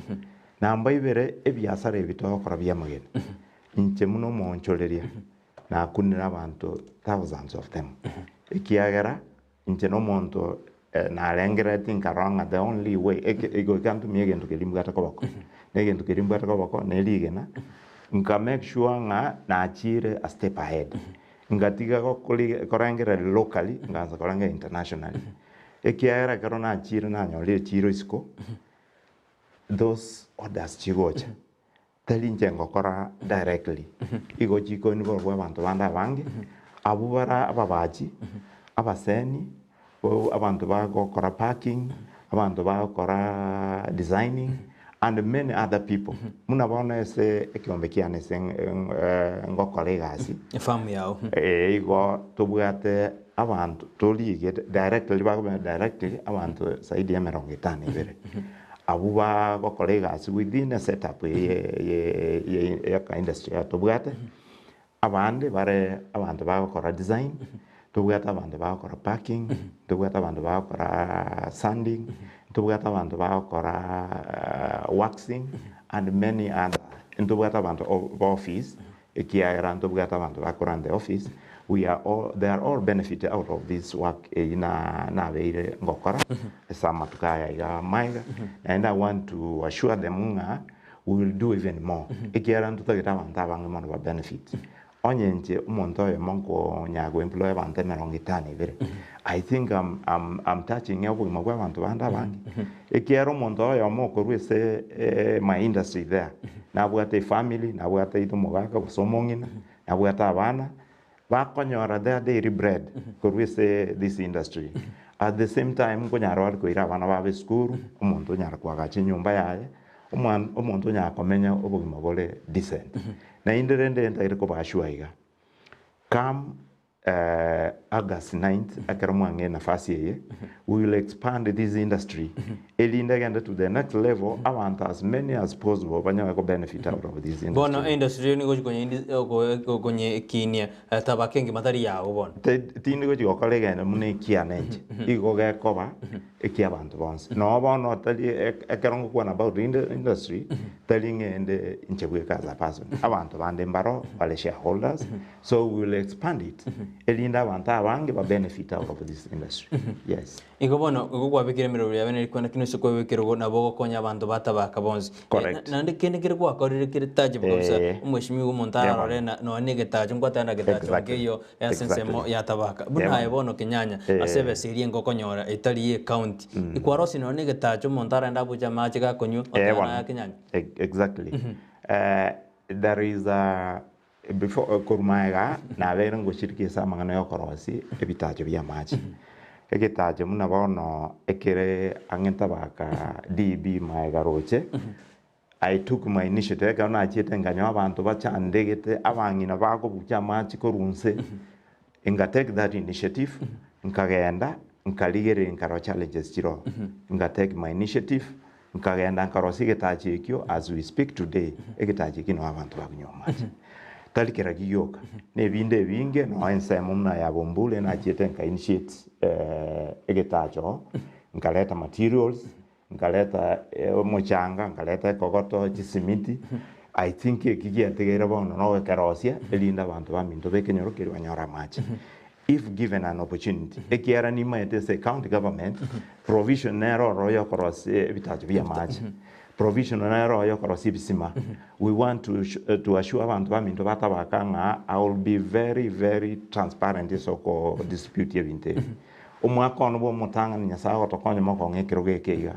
Namba ibere, ebiasara ebi togokora bia amagena, inche buna omoonchoreria, Nakunire abanto thousands of them, ekiagera inche nomonto narengereretie nkarora ng'a the only way eke goika ntumie egento keria mbwate koboko, na egento keria mbwate koboko ne rigena, nka make sure ng'a nachire a step ahead, ngatiga gokori korengereria locally, nkaansa korengereria internationally, ekiagera ekero nachire nanyorire echiro isiko, those orders chigocha. Tari inche ngokora directly, igo chikoini korwa abanto bande abange, abwo bare ababachi, abaseni, abanto bagokora packing, abanto bagokora designing, And many other people. Buna bono ase ekeombe kiane ase ngokora egasi. Efamu yao. Ee igo tobwate abanto torigete directly bakobera directly abanto zaidi ya emerongo etano na ibere. Abwo bagokora egasi within a set up eye ye eka industry eye tobwate. Abande bare abanto bagokora design, ntobwate abanto bagokora packing, ntobwate abanto bagokora sanding, ntobwate abanto bagokora waxing and many other. Ntobwate abanto ba office ekiagera ntobwate abanto bakorwa the office, we are all, they are all benefit out of this work eywo na nabeire ngokora ase amatuko aya iga amaiga, naende I want to assure them ng'a We will do even more, ekiagera ntotagete abanto abange mono ba benefit. Onye inche omonto oyomo nkonyara go employ abanto emerongo etano ebere, I think I'm, I'm, I'm touching obogima bwa abanto bande abange. Ekiagera omonto oyomo okorwa ase my industry there, nabwate efamily, nabwate either omogaka gose omong'ina, nabwate abana, Bakonyora their daily bread korwa ase this industry. At the same time nkonyara bare koira abana babo esukuru, omonto onyara koagacha enyomba yaye, omwan omonto onyara komenya obogima bore decent. Naende rende ntagete koba assure iga, come August ninth ekero mwang'ee enafasi eye, we will expand this industry erinde egende to the next level, abanto as many as possible banyare ko benefit out of this industry. Bono industry eye nigo ogochi konyekinia tabaka engima tari yago bono. Tindi gochi gokora egento buna ekiane inche, igo gekoba ekia abanto bonsi. Noo bono tari ekero ngokwana about industry, tari ng'ende inche bweka as a person, abanto bande mbaro bare shareholders, so we will expand it erinde abanto abange ba benefit out of this industry, yes. Igo bono, igo kwabekire emeroberi yabe neri kwenda kina ase kwebekera ogo nabo ogokonya abanto batabaka bonsi. Correct. Naende kende kere gwakorire kere touchable kabisa, Eh. omweshimiwa omonto Yeah, ararore bono. na nonya na egetacho nkwateba na getacho Exactly. nkeiyo ase ensemo Exactly. ya tabaka. Yeah, Buna aye bono. bono Kenyanya, Eh. ase ebesa eria engokonyora etari ye ecounty, ikwarosia nonya na egetacho omonto aragende abuche amache gakonywa, Eh, otebe bono. naye Kenyanya. Exactly. There is a Before korwa magega nabeire ngochirikia ase amang'ana y'okorosia ebitacho bi'amache. Egetacho buna bono ekere ang'e tabaka DB magega roche, I took my initiative ekero nachiete nkanyoa abanto bachandegete abang'ina bakobucha amache korwa inse, nga take that initiative nkagenda nkarigereria nkarora challenges chire oo, nga take my initiative Nkagenda nkarosia egetacho ekio, as we speak today, egetacho ekio nao abanto bakonywa amache. Tari keraki gioka, na ebinde ebinge, noo ensemo buna ya Bombule nachiete nka initiate egetacho oo, nkareta materials, nkareta omochanga, nkareta ekogoto, chisimiti, I think eki giatigaire bono nogokerosia, erinde abanto baminto b'ekenyoro keria banyore amache. If given an opportunity, ekiagera nimaete ase county government, provision nere ororo yokorosia ebitacho bia amache, provision nere ororo yokorosia ebisima, we want to to assure abanto baminto ba Tabaka ng'a I will be very very transparent ase oko distribute ebinto ebi. Omwaka one bwa omotang'ani Nyasaye agotokonya mokong'a ekerogo eke iga,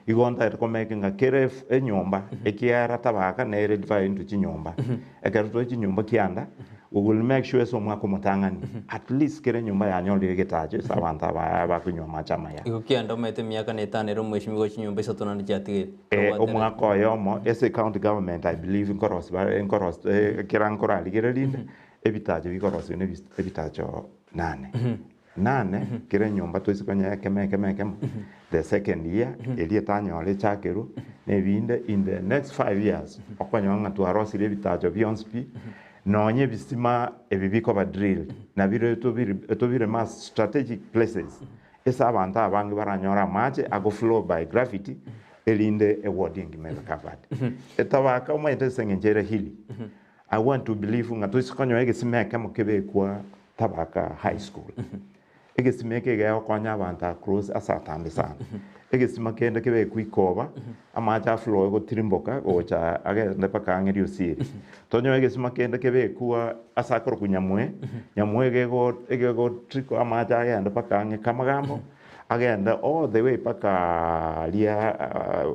igo ntagete ko make ng'a kera enyomba ekiagera Tabaka nere divided into chinyomba, ekero tore chinyomba kianda, We will make sure ase omwaka omotang'ani at least kera enyomba yanyorire egetacho ase abanto aba bakonywa amache amaya. Igo kianda omanyete emiaka na etano ere omweshimiwa gochia chinyomba isato naende chiatigaire. Eh, Tobwate omwaka oyomo ase county government I believe nkorosi bare nkorosi eh, kera nkorarigereria rinde ebitacho bikorosiwa na ebis ebitacho nane. Nane, kera enyomba toise konya ekemo ekemo ekemo, the second year eria etanyore echakerwe, na ebinde in the next five years okonyora ng'a twarosirie ebitacho bionsi pi, nonye ebisima ebi bikoba drilled, nabire tobiri tobireme ase strategic places, ase abanto abange baranyore amache ago flow by gravity, erinde eward engima ebe covered. Etabaka omanyete ase eng'encho ere hilly, I want to believe ng'a toise konyora egesima ekemo kebekwa Tabaka High School. Egesima eke gegokonya abanto across ase atambe sana. Egesima kende kebekwe ikoba, amache aflowe gotirimboka gocha agende mpaka ang'e Riosieri. Tonyore egesima kende kebekwa ase akorokwa Nyamue, Nyamue egego egegotriko amache agende mpaka ang'e Kamagambo, agende all the way mpaka aria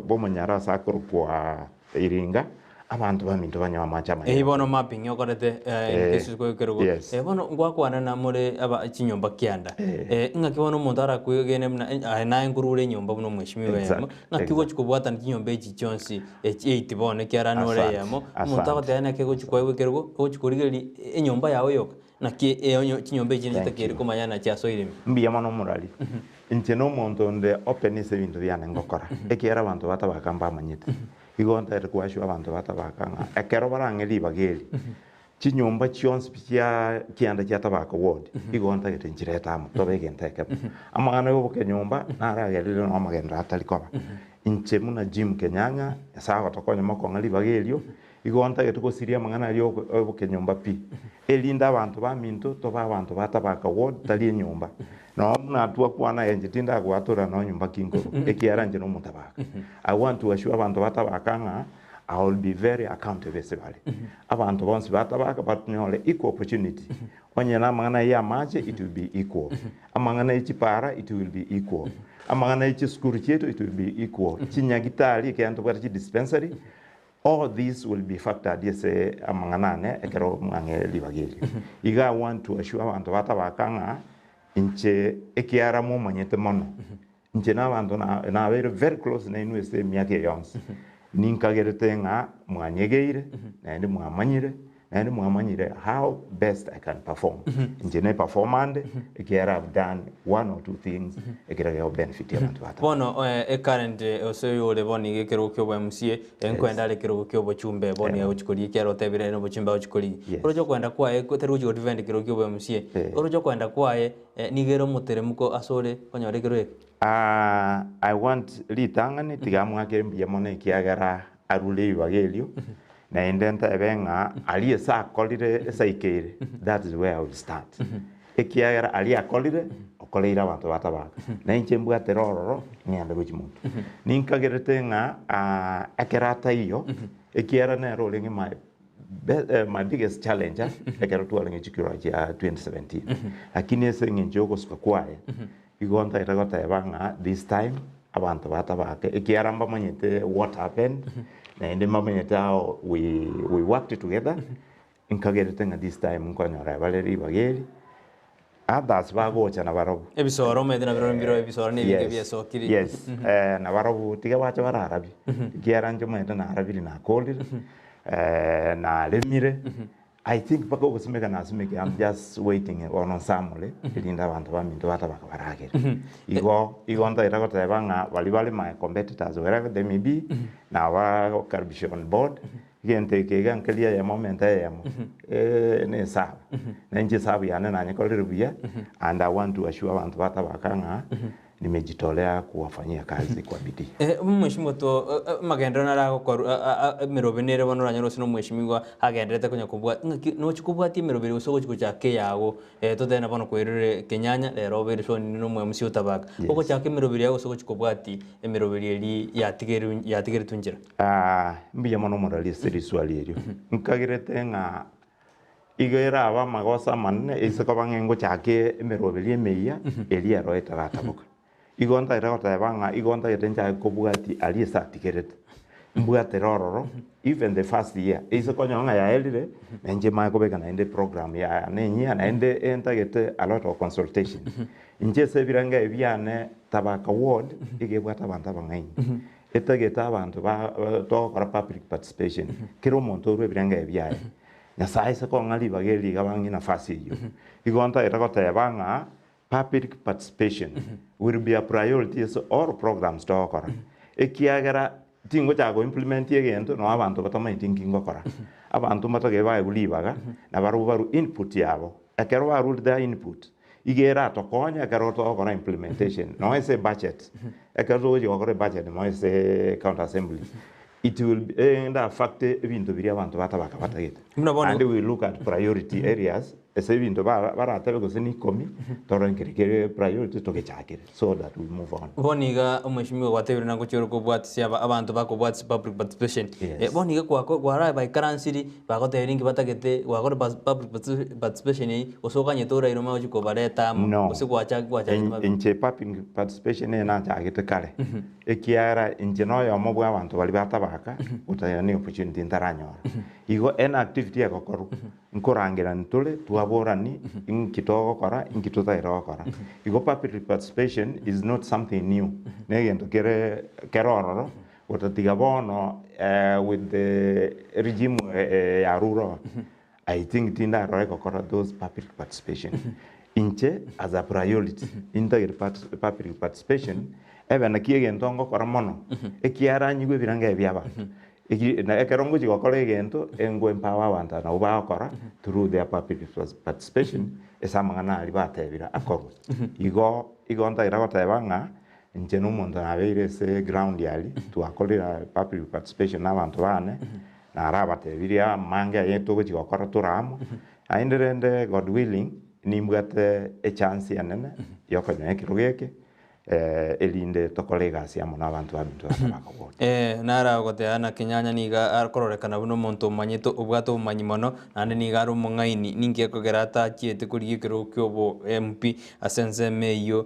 Bomonyara ase akorokwa Iringa. Abanto baminto banywe amache amaya. Eyi bono mapping okorete eh, Eh, in case kerogo. yes. Eh, bono ngwakwana na more aba chinyomba kianda. Eh. Eh, ng'aki bono omonto arakwegene buna eh, aye naye nkorure enyomba buna omweshimiwa eyemo. Exactly, Ng'aki exactly. ogochi kobwatana chinyomba echi chionsi echi eight bono ekiara nore Asante, eyemo. Omonto asante. agoteba naki egochi koegwa ekerogo, ogochi korigereria enyomba yago yoka. Naki eonyo chinyomba echi Thank nchitakeire you. komanya nachi asoire ime. Mbuya mono omorari. Inche na omonto onde open ase ebinto biane ngokora, ekiagera abanto batabaka mbamanyete. Igo ntaete koashua abanto batabaka ng'a ekero barang'e ribaga eri, chinyomba chionsi pi chia kianda chia Tabaka ward, igo ntagete nchirete amo tobe egento ekemo. Amang'ana ya obokenyomba naragerire nonye amagenderero atari koba. Inche buna Jim Kenyanya, Nyasaye agotokonya mokong'a ribaga erio, Igo ntagete gosiria amang'ana aria obokenyomba pi, erinde abanto baminto tobe abanto ba Tabaka ward tari enyomba. Nonye buna twakwana aye inche tindagwatora nonye nyomba ki nkorwa, ekiagera inche nomotabaka. I want to assure abanto ba Tabaka ng'a I will be very accountable ase bare. Abanto bonsi ba Tabaka banyore equal opportunity. Onye namang'ana ya amache it will be equal, amang'ana ye chipara it will be equal, amang'ana ye chisukuru chiaito it will be equal, chinyagitari ekiagera ntobwate chidispensary, All this will be factored ase amang'ana ane ekero mwang'e ribaga erio. Iga I want to assure abanto ba Tabaka ng'a inche ekiara momanyete mono, inche na abanto nabeire very close nainwe ase emiaka eye yonsi, ninkagerete ng'a mwanyegeire naende mwamanyire, naende mwamanyire how best I can perform. Inche ne performa nde ekiagera I've done one or two things ekero gego benefit abanto ba Tabaka. Bono ecurrent ase oyore bono iga ekerogo kia obo MCA, nkoenda are ekerogo kia obochumbe bono iga agochi korigia ekiagera otebire ere nobochumbe agochi korigia. Yes. Oroche okoenda kwaye tari gochi godefend ekerogo kia obo MCA, oroche okoenda kwaye nigo ere omoteremuko asore konyora ekerogo eke? I want ritang'ani tiga amwakere mbuya mono ekiagera arure ribaga erio, naende ntebe ng'a aria ase akorire ase aikeire, that is where I will start. Ekiagera aria akorire, okoreire abanto ba Tabaka. Na inche mbwatire ororo, ng'ende gochia motwe. Ninkagerete ng'a ekero ataiyo, ekiagera nere orenge my my biggest challenger ekero twarenge chikura chia 2017. Lakini ase eng'encho ya ogosuka kwaye, Igo ntagete goteba ng'a this time abanto ba Tabaka ekiagera mbamanyete what happened naende mbamanyete how we, we worked together nkagerete ng'a this time nkonyora bare ribaga eri others bagocha nabarobwo. Ebisoro omanyete nabirobio mbirobio ebisoro na ebinto Yes, biesokire. yes nabarobwo tiga bache bararabie ekiagera inche omanyete narabire nakorire naremire. I think mpaka ogosimeka nasimeke I'm just waiting bono nsamore erinde abanto baminto batabaka baragere. Igo igo ntaete goteba ng'a baria bare my competitors wherever they may be nabakaribisha on board egento eke iga nkeria eyemo omente eyemo na esabu. Na inche esabu yane nanyekorire buya and I want to assure abanto batabaka ng'a Nimejitolea kuwafanyia kazi kwa bidii. Omweshimiwa to amagenderero nare agokorwa emeroberi nere bono oranyore gose na omweshimiwa agendererete konya kobua ng'aki nochi kobwatia emeroberi gose ogochi gochaka eyago totebe na bono kwerire kenyanya rero obeire soni na omwemc otabaka. Yes. Ogochaka emeroberi yago gose ogochi kobwatia emeroberi eria yatigeru yatigeretwe nchera. Mbuya mono omorari ase riswali erio. Nkagerete ng'a Igo erabe amagoso amanene ase koba ng'a ingochake emeroberi emeyia eria ero etarataboka. Igo ntagete goteba ng'a igo ntagete nchake kobwatia aria ase atigerete. Mbwatere ororo even the first year ase konyora ng'a yaerire, na inche manye kobeka naende eprogram yane enyia naende entagete a lot of consultation. Inche ase ebirengo ebi biane Tabaka ward iga ebwate abanto abang'aini. Etagete abanto ba togokora public participation, kera omonto orwe ebirengo ebi biaye. Nyasae ase kong'a ribaga eri riga bang'e nafasi eyio. Igo ntagete goteba ng'a public participation will be a priority ase all programs togokora. Ekiagera tingochaka go implement egento nonye abanto batamanyeti nki ngokora. Abanto mbatagete baegwe ribaga na barobwo barwe input yabo. Ekero barure their input, iga eratokonye ekero togokora implementation nonye ase ebudget. Ekero togochia gokora ebudget nonye ase county assembly, It will be ende affect ebinto biria abanto batabaka batagete. Buna bono- Naende we look at priority areas. Ase ebinto bara baratebe gose na ikomi, torore nkeri kere priority togechakere so that we move on. Bono iga omweshimiwa gwatebire na ngochia ore kobwatisia aba abanto bakobwatisia public participation. Yes. Eh, bono iga kwako kwarae baikaransiri bagotebia ninki batagete gwakora pas public partici participation eywo gose okanyete oraire omanye gochia kobareta amo No. gose gwacha gwachagete In- mabega. Inche public participation eye nachagete kare, ekiagera inche na oyomo bwa abanto baria batabaka, gotaiyo ne opportunity ntaranyora. Igo any activity egokorwa, Nkorangerania tore twaborani inki togokora inki totaire gokora. Igo public participation is not something new, negento kere kere ororo gotatiga bono with the regime ya Ruto I think tindarora egokora those public participation. Inche as a priority nintagete public participation ebe naki egento ngokora mono ekiagera nyigwe ebirengererio bia abanto. Eki na ekero ngochia gokora egento, engo empower abanto aba nabo bagokora through their public participation ase amang'ana aria batebire akorwe. Igo igo ntagete goteba ng'a inche na omonto nabeire ase ground aria, twakorire public participation na abanto bane, narabatebirie amange aye togochia gokora tore amo, naende rende God willing, nimbwate echance enene ya okonyoa ekerogo eke. Erinde tokore egasi amo nabanto baminto ase bakobota. Ee, naro agoteba na Kenyanya nigo akororekana buna omonto omanyete obwate obomanyi mono, naende nigo are omong'aini. Ninki gekogera atachiete korigia ekerogo ki'obo MP ase ensemo eyio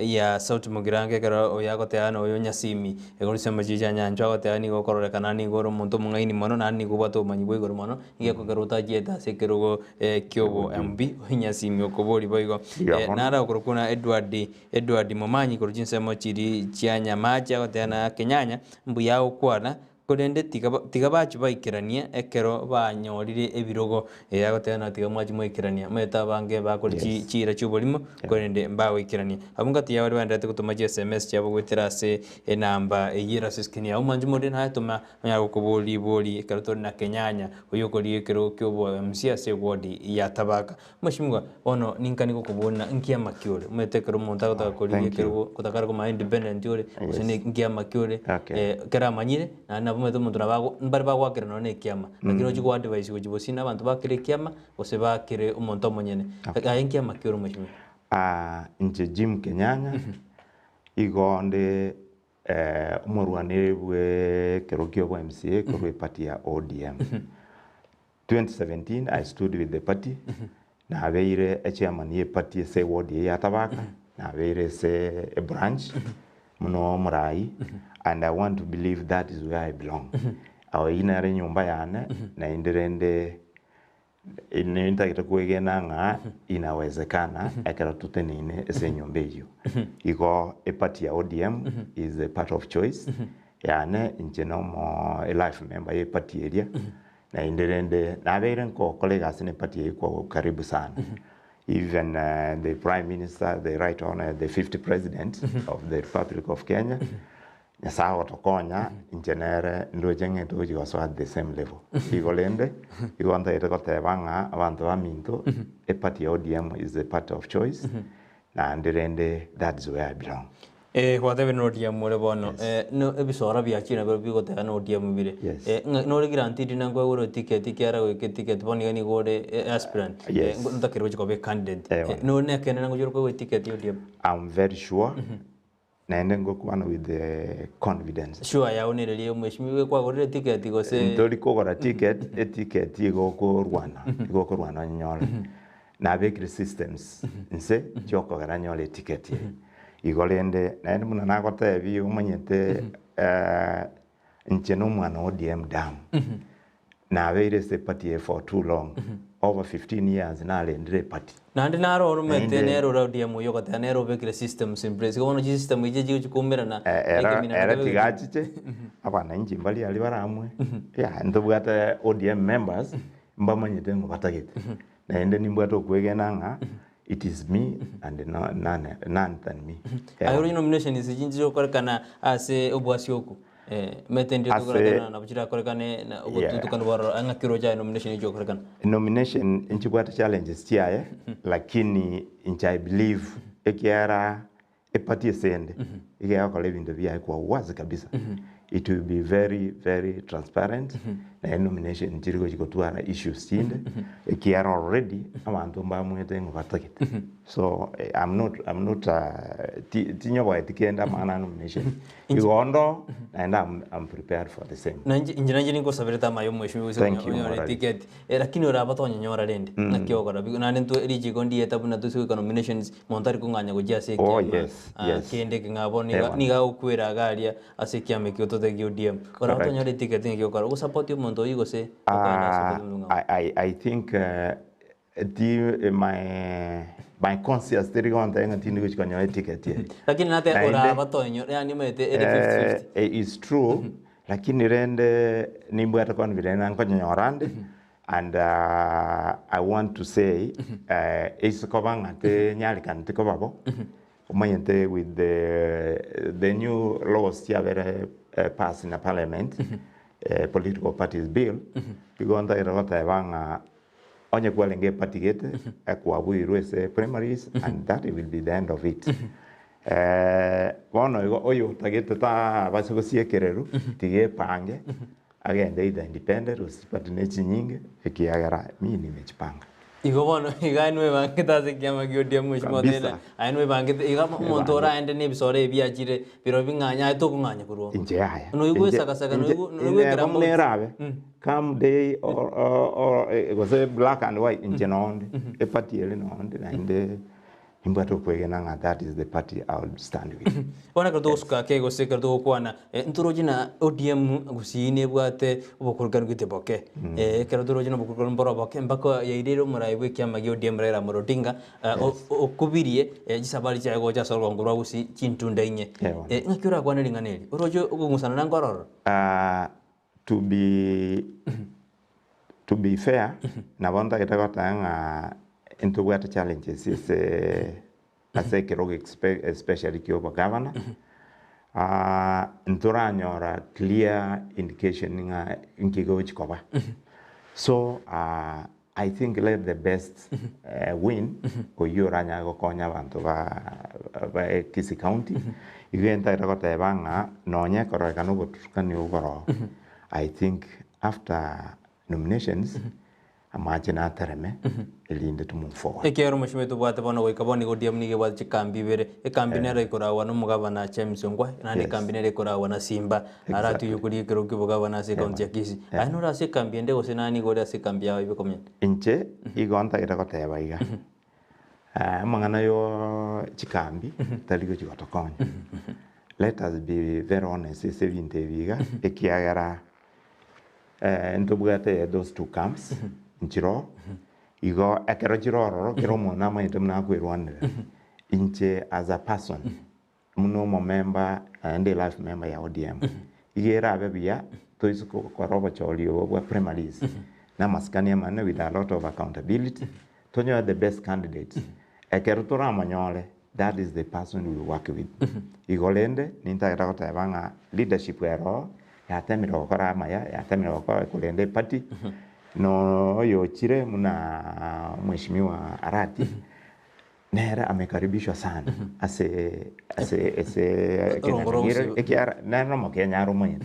ya South Mugirango ekero oyo agoteba na oyo Nyasimi igoro chinsemo chiria chia Nyanchwa agoteba nigo okororekana nigo ore omonto omong'aini mono naende nigo obwate obomanyi bwa igoro mono, nigo gekogera otachiete ase ekerogo ki'obo MP oyo Nyasimi okoboria boigo. Naro akorokwa buna Edward Edward Momanyi korwa chinsemo chiria chia Nyamache agoteba na Kenyanya mbuya agokwana korende tiga tiga bachie baikeranie ekero banyorire ebirogo eh agoteba na tiga mwachie mwaikerania omanyete abange bakore chi Yes. chiira chioborimo korende mbagoikerania. Abwo ngati yabo baria baendererete gotoma chi sms chiabo goetera ase enamba eyio ere ase escreen yao mwanche more naye toma Onyare gokoboria ribori ekero tore na Kenyanya oyio okorigia ekerogo kia obo MC ase eward ya Tabaka. Mweshimiwa, bono ninkani gokoboria ng'a nki amaki ore? Omanyete ekero omonto agotaka korigia Thank you. ekerogo gotaka are komanya independent ore, gose Yes. ne nki amaki ore, Okay. eh, ekero amanyire, naende nabo omanyete omonto nabo ago mbare bagoakera nonye na ekiama, lakini ochi go advise gochia bosio na abanto bakere ekiama, gose bakere omonto omonyene. Okay. Aye nki amaki ore mweshimiwa? Ah, inche Jim Kenyanya, igo onde Omorwaneri bw'ekerogo ki'obo MCA korwa eparty ya ODM. 2017 I stood with the party, nabeire echairman ye party ase eward eye ya Tabaka, nabeire ase ebranch buna omorai and I want to believe that is where I belong. Eyio nere enyomba yane naende rende Nintagete kwegena ng'a inawezekana ekero toteneine ase enyomba eyio. Igo eparty ya ODM is a party of choice yane inche nomo elife member ye eparty eria naende rende nabeire nkokora egasi na eparty eyio kwa karibu sana. Even the prime minister, the right hon the fifth president of the republic of Kenya Nyasae agotokonya, inche nere ndoche ng'a togochia gosoa at the same level. Igo rende, igo ntagete goteba ng'a abanto baminto, eparty ya ODM is the party of choice, naende rende that is where I belong. Eh, gwatebire na ODM ore bono. Yes. Eh, no ebisora biachire nabio bigoteba na ODM bire. Yes. Eh, ng'a nore guaranteed na nkoegure ticket ekiagera goika eticket bono iga nigo ore eh, aspirant. Yes. Eh, ntotakeire gochia koba ecandidate. Eh, Eh, bono. nore na ekeene nagochia ore koegwa eticket ya ODM. I'm very sure, Naende ngokwana with confidence. Sure yao nereria omweshimiwa kwagorire ticket gose? Ntori kogora ticket, eticket igo okorwana, igo okorwana onyore. Nabekire systems nse chiokogera nyore eticket eye. Igo rende, naende buna nagotebia omanyete inche na omwana o ODM damu. Nabeire ase eparty eye for too long, over 15 years narendire eparty. Naende naro oromete Naende- nere ore ODM oyio ogoteba nere obekire systems in place. Igo bono chisystem echi chigochi koumerana Eh, era ekemina era nakebegete. tiga achiche abananchi mbari aria baramwe yeah, ntobwate ODM members mbamanyete ng'o batagete naende nimbwate okwegena ng'a it is me and no, none, none than me. Aye oroche nominations echi nchigokorekana ase obwasi oku. Omanyete ndire Ase- tokorakana nabo chirakorekane na obotutukanu bwa ororo ng'aki oroche aye nomination echi okorekana. Nomination nchibwate challenges chiaye lakini inche I believe ekiagera eparty ase ende iga egokora ebinto biaye kwa uwazi kabisa. It will be very very transparent naende nomination nchiri gochi gotwara issues chinde ekiagera already abanto mbamwete ng'a batagete. So I'm not I'm not ti tinyoboeti kende amang'ana a nomination. Igo ndo naende I'm I'm prepared for the same. Na inche inche nainche ningosaberete amaye omweshimiwa gose Thank you onyore Morari. ticket eh, lakini oraba tonyonyora rende naki ogokora bi naende ntwe richiko ndieta buna toise goika nominations monto ari kong'anya gochia ase Oh ekiama yes, ah, yes. kende ekeng'ao bono Eh niga bono. niga agokwera iga aria ase ekiama ekio totebe ODM. Oraba Correct. tonyore eticket ng'aki ogokora ogosupport omonto oyio gose okogenda Ah, support omonto ng'ao? I, I, I think uh, ti my my conscience teri gontebia ng'a tindi gochi konyora eticket eye. Lakini nate Naende- oraba tonyora yaani omanyete ere 50-50. Eh, is true lakini rende nimbwate confidence ng'a nkonyonyora nde and uh, I want to say eh, ase koba ng'a tenyarekaneti koba bo omanyete with the, the new laws chiabere eh, pass in a parliament eh, political parties bill igo ntagete goteba ng'a Onye kwarenge eparty gete, ekwabuirwe ase primaries and that will be the end of it. Bono igo oyo otagete tabasa gosiekererwa, tiga epange, agende either independent gose chiparty ne chinyinge, ekiagera mi nimechipanga. Igo bono iga aye nwebangete ase ekiama kia ODM mheshimiwa Kabisa. Otile, aye nwebangete iga omonto Ebangete. oraende na ebisoro ebi biachire birobio bing'anye aye tokong'anya korwa oo. Inche yaya. Noigwe Inche- esagasaga, inche- noigwe noigwe inche ekera buna erabe, come day or, or, or, eh, gose black and white inche nonde eparty ere nonde naende nimbwate okwegena ng'a that is the party I will stand with. Bono ekero togosuka ake gose ekero togokwana, eh, ntoroche na ODM gusii nebwate obokorokanu gete boke. Eh, ekero toroche na obokorokanu mboro oboke mpaka yairire omorai bwa ekiama gia ODM Raila Amolo Odinga, eh, o- okubirie eh, chisabari chiaye gocha ase orogongo rwa Gusii chintunda inye. Eh, bono. Eh, ng'aki orakwane ring'ana eri? Oroche okong'usana na nkororo? Ah, To be to be fair, nabo ntagete goteba ng'a ntobwate challenges ase ase ekerogo expe especially kia obogavana, ntoranyora clear indication ng'a nki gegochi koba. So I think let the best win, oyio oranyare gokonya abanto ba ba Kisii County, igo ntagete goteba ng'a nonye ekororekana obotutukani oboroo, I think after nominations, amache natereme erinde to move forward. Ekiagera omochie tobwate bono goika bono nigo ODM nigo ebwate chikambi ibere, ekambi nero ekoragwa na omogabana James Ongwae, naende Yes. ekambi nere ekoragwa na Simba, aratigie koria ekerogo kia obogabana ase ecounty ya Kisii. Aye nore ase ekambi ende gose nani igo ore ase ekambi yao ibe komenya? Inche igo ntagete goteba iga, amang'ana yo chikambi tari gochi gotokonya. Let us be very honest ase ebinto ebi iga, ekiagera ntobwate those two camps nchiroo, igo ekero chire ororo kera omonto namanyete buna akwerwanerera. Inche as a person, Buna omomemba naende elife member ya ODM, iga erabe buya toise gokora obochori obo bwa primaries na amasikani amanene with a lot of accountability, tonyore the best candidates. Ekero toramonyore, that is the person we work with. Igo rende, nintagete goteba ng'a leadership ero oo, yatemire gokora amaya, yatemire gokora korenda eparty, noyochire buna mweshimiwa Arati, Nere amekaribishwa sana ase ase ase Orongoro ekenyang'anyiro gose- ekiara nere nomokenya are omonyene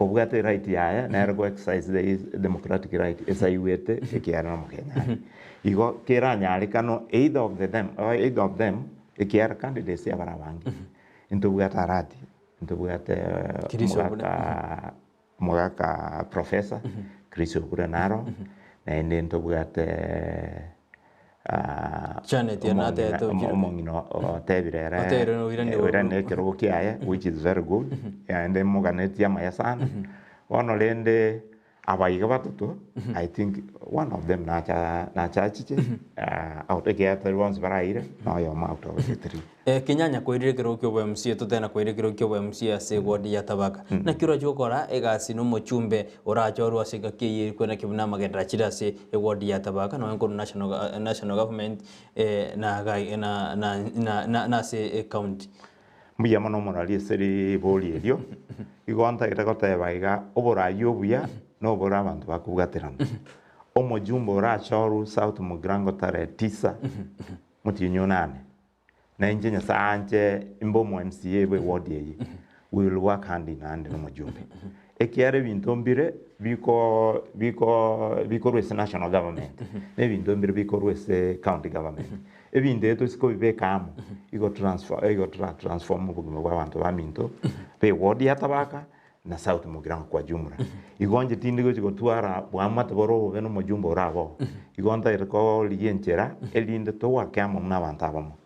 obwate right yaye nere go exercise the his democratic right ase aigwete ekiara nomokenya are. Igo keranyarekano either of the them or either of them ekiara candidates abare abange ntobwate Arati, ntobwate Chris Obure. omogaka Omogaka Professor Chris Obure naro, naende ntobwate Janet ere natebete omong'ina ochire- omong'ina otebire ere Otebire oiranire oiranire ekerogo kiaye which is very good, naende moganetie amaya sana. Bono rende abaiga batato I think one of them nacha nachachiche out ekiagera tari bonsi baraire na oyomo out of the three. Kenyanya koirire ekerogo kia obo-MCA totena koira ekerogo kia obo-MCA ase eward ya Tabaka. Naki oroche gokora egasi na omochumbe orachorwe ase engaki eyio erikwe naki buna amagenderero achire ase eward ya Tabaka nonya nkorwa national national government na gai na na na na ase ecounty. Mbuya mono omorari ase ribori erio, igo ntagete goteba iga, oborai obuya nobore abanto bakobwaterana. Omojumbe orachorwe South Mugirango tarehe tisa, motienyi onane, Na inche Nyasae anche imbe omo MCA bwe ward eye. We will work hand in hand na omojumbe. Ekiagera ebinto mbire biko biko bikorwa ase national government, na ebinto mbire bikorwa ase county government. Ebinto ebi tosi kobibeka amo, igo transfer igo tora transform obogima bwa abanto baminto, ba eward ya Tabaka na South Mugirango kwa jumla. Igo inche tindi gochi gotwara bwamate bore obobe na omojumbe orabe oo. Igo ntagete korigia enchera erinde togoake amo buna abanto abamo,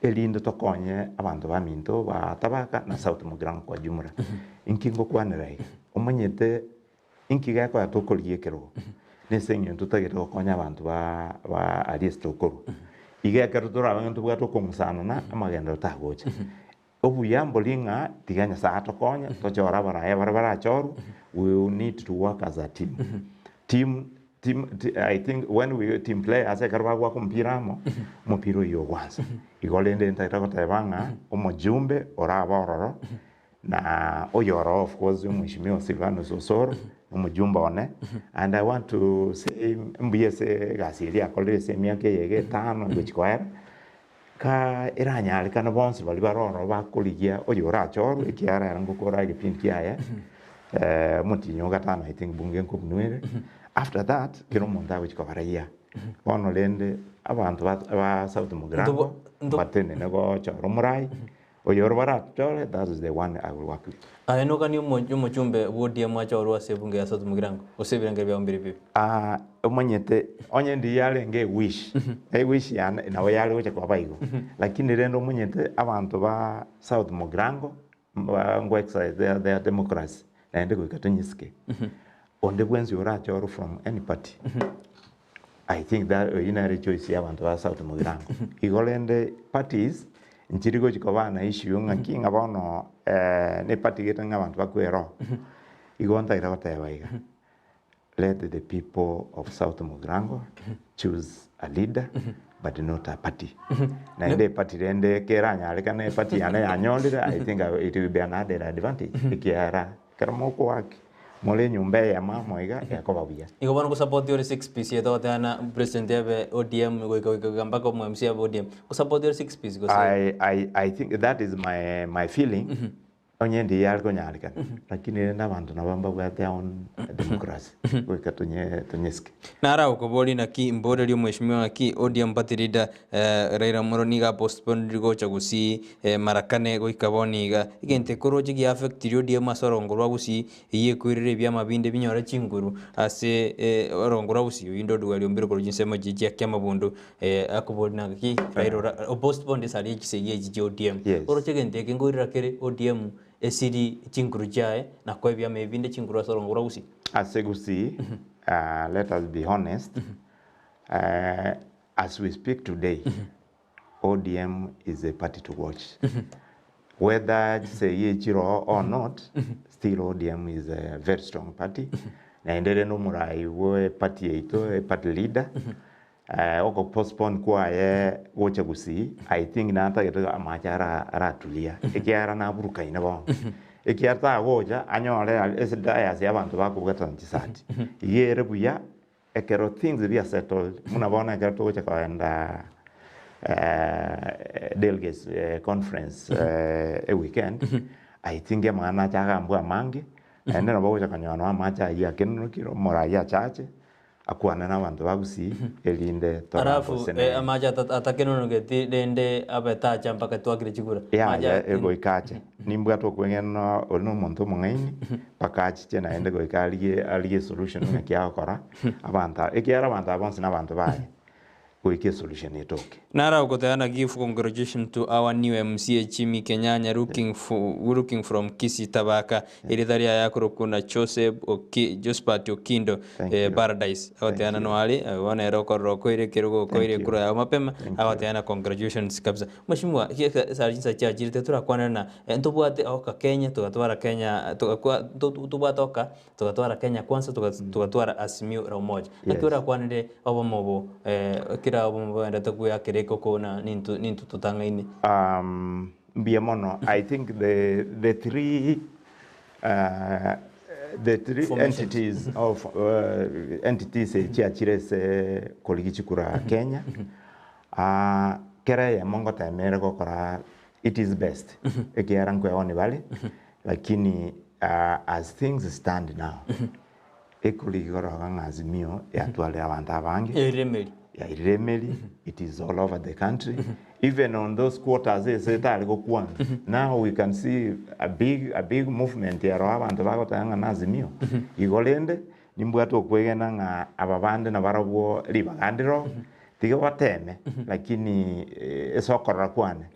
erinde tokonye abanto baminto ba Tabaka na South Mugirango kwa jumla. Inki ngokwanera iga? Omanyete inki gekonya tokorigia ekerogo? Nese eng'encho totagete gokonya abanto ba ba aria ase tokorwa. Iga ekero torabe ng'a ntobwate okong'usanana, amagenderero tagocha. Obuya mbori ng'a tiga Nyasae atokonye, tochore abaraia baria barachorwe, we will need to work as a team. Team, team, I think when we team players ekero bagoaka omopira amo, omopira oyio ogwansa. Igo rende ntagete goteba ng'a omojumbe orabe ororo, na oyoro of course omweshimiwa Silvanus Osoro, omojumbe one, and I want to say mbuya ase egasi eria akorire ase emiaka eye iga etano egochi koera, Ka eranyarekane bonsi baria bare ororo bakorigia oyo orachorwe, ekiagera ere ngokora egepindi kiaye, omotienyi o gatano I think bunge nkobunuere, after that kera omonto agochia koba raia. Bono rende abanto ba ba South Mugirango mbatenene gochora omorai, oyo oro barachore that is the one I will work with. Aye noganie omochumbe bw'ODM achorwe ase ebunge ya South Mugirango, gose ebirengero biabo mbire bibe? Aa omanyete onye ndiyo yarenge ewish, ewish yane nabo yare gocha koba igo, lakini rende omanyete abanto ba South Mugirango mba ngo exercise their their democracy naende goika tonyesike. Onde bwensi orachorwe from any party, I think that oyio nere echoice ya abanto ba South Mugirango. Igo rende parties nchiri gochi koba na issue ng'aki ng'a bono ne party gete ng'a abanto bakwere oo. Igo ntagete goteba iga, let the people of South Mugirango choose a leader but not a party. Naende eparty rende keranyarekane eparty yane yanyorire I think it will be an added advantage ekiagera ekero mokoaki More enyomba eyemo amo iga ekoba buya. Igo bono gosapoti ore six piece etogoteba na president ebe ODM goika goika goika mpaka omo MC abe ODM. Gosapoti ore six piece gose? I, I, I think that is my, my feeling onye ndiyo yare konyarekana lakini rende abanto nabo mbabwate own democracy goika tonye tonyesike. Nara okoboria naki mborerie omweshimiwa ng'aki ODM party leader Raila Amolo nigo a postponed gocha gusii mara kane goika bono iga. Egento ekoroche gia affectiri ODM ase orongo rwa gusii eyio ekoirera ebiama binde binyore chinguru ase orongo rwa gusii oyio inde Oduwari Ombiro korwa chinsemo chiria chia Kiamabundu akoboria naki Raila ora o postponed esari ye chisegi echi chia ODM. Yes. Oroche egento eke nkoirera kere ODM esiri chinguru chiaye na koa ebiama ebi binde chinguru ase orongo rwa gusii. Ase gusii let us be honest As we speak today, ODM is a party to watch. Whether chisegi chiroo or not, still ODM is a very strong party. Naende ere nomorai bwe party yaito, a party leader. Oko postpone kwaye gocha gusii, I think natagete amache ara aratulia, ekiagera naburukaine bono. Ekiagera tagocha anyore ase dais ya abanto bakobwatana chisati. Iga ere buya Ekero things bia settled, buna bono ekero togocha kogenda delegates conference eweekend, I think amang'ana nache agambwe amange, naende nabo ogocha konyora nonye amache ayio akenonokire, omoraia achache, akwane na abanto ba Gusii, erinde Alafu toragose nere. amache atakenonogeti rende abe tacha mpaka twakire chikura. Yaya egoika ache, nimbwate okwegena oria nomonto omong'aini. Mpaka achiche naende goika arigie arigie esolution ng'aki agokora abanto aba, ekiagera abanto aba bonsi nabanto baye, goika esolution etoke. Nara ogoteba na give congratulations to our new MCA Jimmy Kenyanya looking for looking from Kisii Tabaka erieta riaye akorokwa na Joseph Oki Josphat Okindo Thank eh, you. Paradise agoteba Thank na you. noare eh, bono ere okorora okoire ekerogo okoire Thank you. ekura yao mapema Thank you. agoteba na congratulations kabisa. Mheshimiwa, ekiagera chinsa chiachire torakwanera na ntobwate oka Kenya togatwara Kenya togakwa tobwate oka togatwara Kenya kwanza togatwara Azimio la Umoja. Naki Yes. orakwanere obomo obo kera obomo boendete goakera ekoko na ninto ninto totang'aine. Mbuya mono. I think the the three the three Formations. entities of entities echiachire ase korigia chikura Kenya. Kera eyemo ngotemere gokora it is best, ekiagera nkoeoni bare, Lakini as things stand now, ekorigi koroka ng'a Azimio yatwarire abanto abange, Yairire emeri. yairire emeri, it is all over the country, even on those quarters ase etari gokwana, now we can see a big, a big movement ero abanto bagoteba ng'a na Azimio. Igo rende, nimbwate okwegena ng'a aba bande nabarabwo ribaga ndiro, tiga bateme, lakini ase okorora kwane,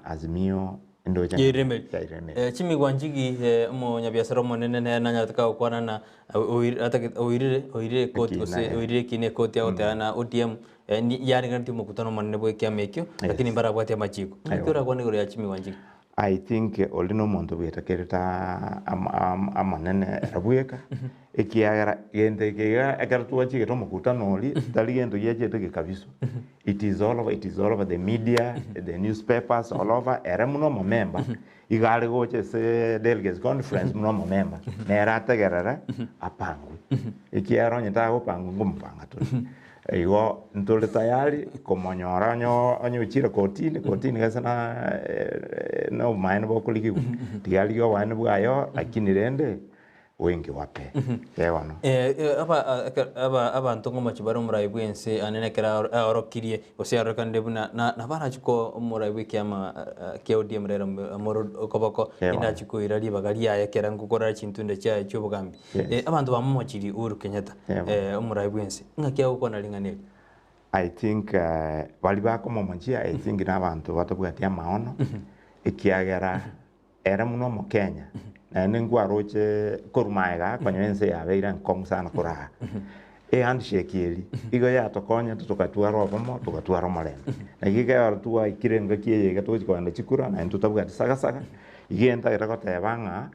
Azimio ndoche ng'a Yairemeri. yairemeri. Eh, Chimigwa Nchigi, eh, omonyabiasara omonene nere nanyarete kagokwana na oir- atagete oirire oirire ekoti Ekina, gose eh. oirire ekina ekoti agoteba na ODM eh, ni yarenganetie omokutano omonene bwa ekiama ekio, lakini Yes. mbarabwati amachiko. Naki Aiwa. orakwane igoro ya Chimigwa Nchigi? I think oria na omonto bwetakerete amanene ere bweka, ekiagera gento eke iga ekero twachigete omokutano oria, tari gento giachete gekabiswa, it is all over, it is all over the media, the newspapers, all over, ere buna omomemba, iga are gocha ase delegates conference buna omomemba, nere ategerere apangwe, ekiagera onye tagopangwa nkomopanga tore. Igo ntore tayari komonyora onye onye ochire kotini, kotini gese na na obomaene bokorigigwa, tiga arigie obomaene bwaye lakini rende wengi wape, ee bono. Aba aba abanto ngomochie bare omorai bw'ense aane nekero aorokirie gose arorekanire buna na nabo arachie koa omorai bw'ekiama kia ODM Raila Amolo okoboko, Ee bono. naende achie koira ribaga riaye ekero ngokora chintunda chiaye chi'obogambi. Yes. Abanto bamomochirie Uhuru Kenyatta, Ee bono. omorai bw'ense, ng'aki agokwana ring'ana eri? I think baria bakomomochia I think na abanto batabwati amaono, ekiagera ere buna omokenya, naende nkwaroche korwa magega konya ense yabeire enkong'u sana koraa. Ehandshake eria, igo yatokonyete togatwara obomo, togatwara omorembe. Naki ekero twaikire engaki eye iga togochia kogenda chikura naende totabwati sagasaga, iga entagete goteba ng'a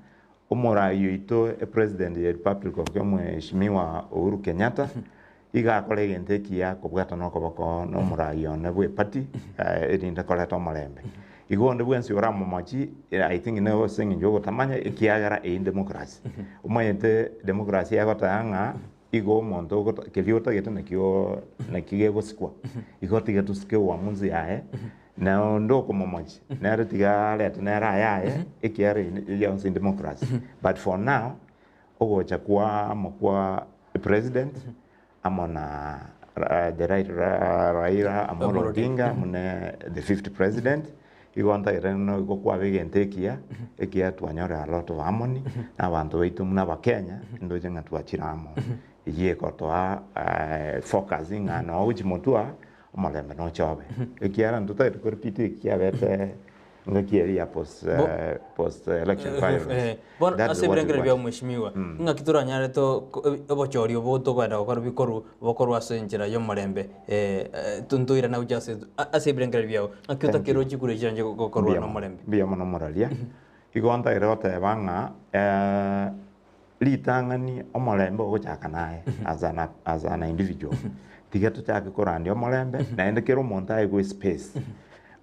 Omorai oito epresident ya Republic of Kenya Mweshimiwa Uhuru Kenyatta iga akore egento ekiya kobwatana okoboko na omorai one bwe party erinde koreta omorembe. Igo onde bwensi oramomochi I think nigo ase eng'encho yogotamanya ekiagera eyio democracy. Omanyete democracy egoteba ng'a igo omonto ogota keria otagete nakio nakio gegosikwa. Igo tiga tosike uamuzi yaye. Na onde okomomochia, nere tiga arete nere ayaye, ekiagera eye yonsi democracy. But for now, ogocha kwa amo kwa president, amo na the right Raila Amolo Odinga mune the fifth president, igo ntagete nigo kwaba egento ekiya, ekiya twanyora a lot of harmony, na abanto baito buna abakenya, ndoche ng'a twachire amo. Eyio egotoa focus ng'a noo gochia motwe aa, Omorembe noche obe, ekiagera ntotagete ko repeat eki kiabete engaki eria ya post post election violence. Bono That is ase what we ebirengererio bia want. mweshimiwa, ng'aki toranyare to obochori obo tokogenda gokora bikorwa bokorwa ase enchera y'omorembe ntoirana gochia ase ase ebirengererio biao, ng'aki Thank you. otakeire ochie kure chiranche gokorwa Mbuya na mono, omorembe? mbuya mono moraria. Igo ntagete goteba ng'a Ritang'ani omorembe ogochaka naye as an as an individual, tiga tochake korandia omorembe naende kera omonto aegwe espace.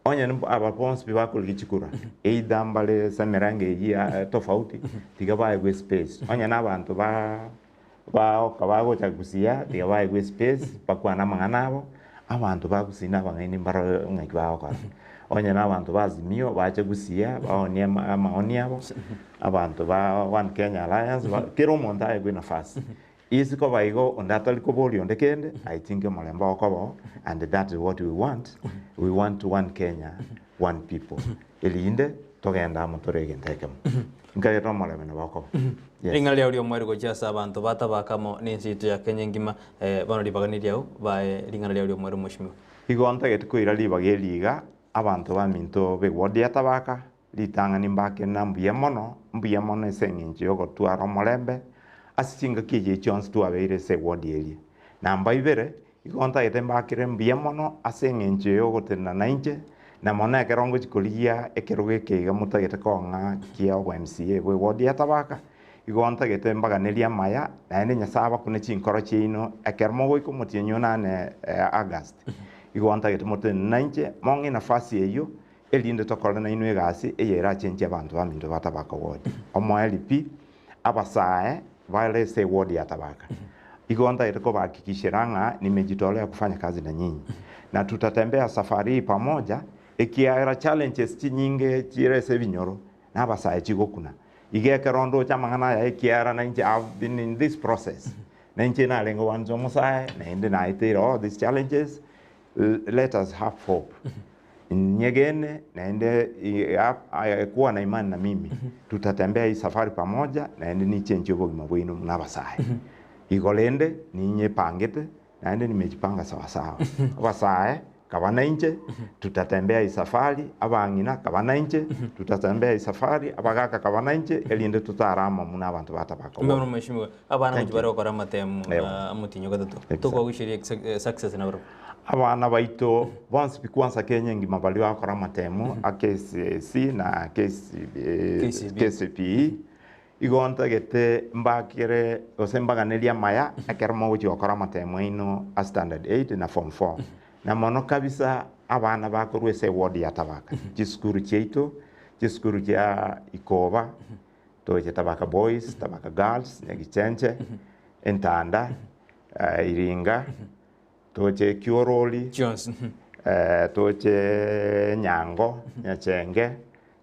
Onye nimb aba bonsi pi bakorigia chikura, either mbare ase emerengo eyio ya tofauti, tiga baegwe espace. Onye na abanto ba baoka bagocha gusii tiga baegwe espace, bakwane amang'ana abo, abanto ba gusii na abang'aini mbaro ng'aki bagokora. Onye na abanto ba Azimio bache gusii baonie ama amaoni abo. Abanto ba One Kenya Alliance, ba kera omonto aegwe enafasi. Ase koba igo onde atari koboria onde kende, I think omorembe okoba oo and that is what we want, we want one Kenya, one people, erinde togende amo tore egento ekemo. Nkagete omorembe nabo okoba. Yes. Ring'ana riao ri'omoerio gochia ase abanto batabaka amo nense yaito ya Kenya engima, bono ribaga neriao, bae ring'ana riao ri'omoerio mweshimiwa. Igo ntagete koira ribaga eri iga, abanto baminto b'eward ya Tabaka, Ritang'ani mbake na mbuya mono, mbuya mono ase engencho y'ogotwara omorembe ase chingaki echi chionsi twabeire ase ewodi eria. Namba ibere, igo ntagete mbakere mbuya mono ase engencho y'ogotenena nainche, na mono ekero ngochia korigia ekerogo eke iga motagete kong'a kia obo MCA bwe ewodi ya Tabaka, igo ntagete mbaganerie amaya, naende Nyasae abakune chinkoro chiaino ekero mogoika omotienyi onane August. Igo ntagete motenene nainche, mong'e enafasi eyio, Erinde tokore nainwe egasi eye erachenchie abanto baminto ba Tabaka Ward. Omoerio pi, abasae bare ase eward ya Tabaka. Igo ntagete kobahakikishera ng'a nimejitolea kufanya kazi na nyinyi, na tutatembea safari hii pamoja, ekiagera challenges chinyinge chire ase ebinyoro. Na abasae chigokuna. Iga ekero ndoche amang'ana aya ekiara nainche I have been in this process. Nainche narenge gwancha omosae, naende naeteire all these challenges, let us have hope. Nyegene naende kuwa na imani na mimi, tutatembea hii safari pamoja, naende nichenchie obogima bwaino buna abasae. Igo rende ninyepangete Naende nimejipanga sawasawa. Abasae, kaba nainche, tutatembea esafari, abang'ina, kaba nainche, tutatembea esafari, abagaka, kaba nainche, erinde totare amo buna abanto ba Tabaka Mbe bono. bono mheshimiwa, abana Thank gochia you. bare gokora amatemu Ewa. amotinyo gatato. Exactly. Tokobawisheria success nabarabwo. Abana baito bonsi pi kwanza Kenya engima baria bagokora amatemu a KCSE na KCB, KCB. KCPE, Igo ntagete mbakere gose mbaganerie amaya ekero mogochia gokora amatemo aino a standard eight na form four. Na mono kabisa abana bakorwa ase eward ya Tabaka, chisukuru chiaito, chisukuru chia Ikoba, toche Tabaka Boys, Tabaka Girls, Nyagichenche, Entanda, Iringa, Toche Kiorori, Chionsi. toche Nyango, Nyachenge,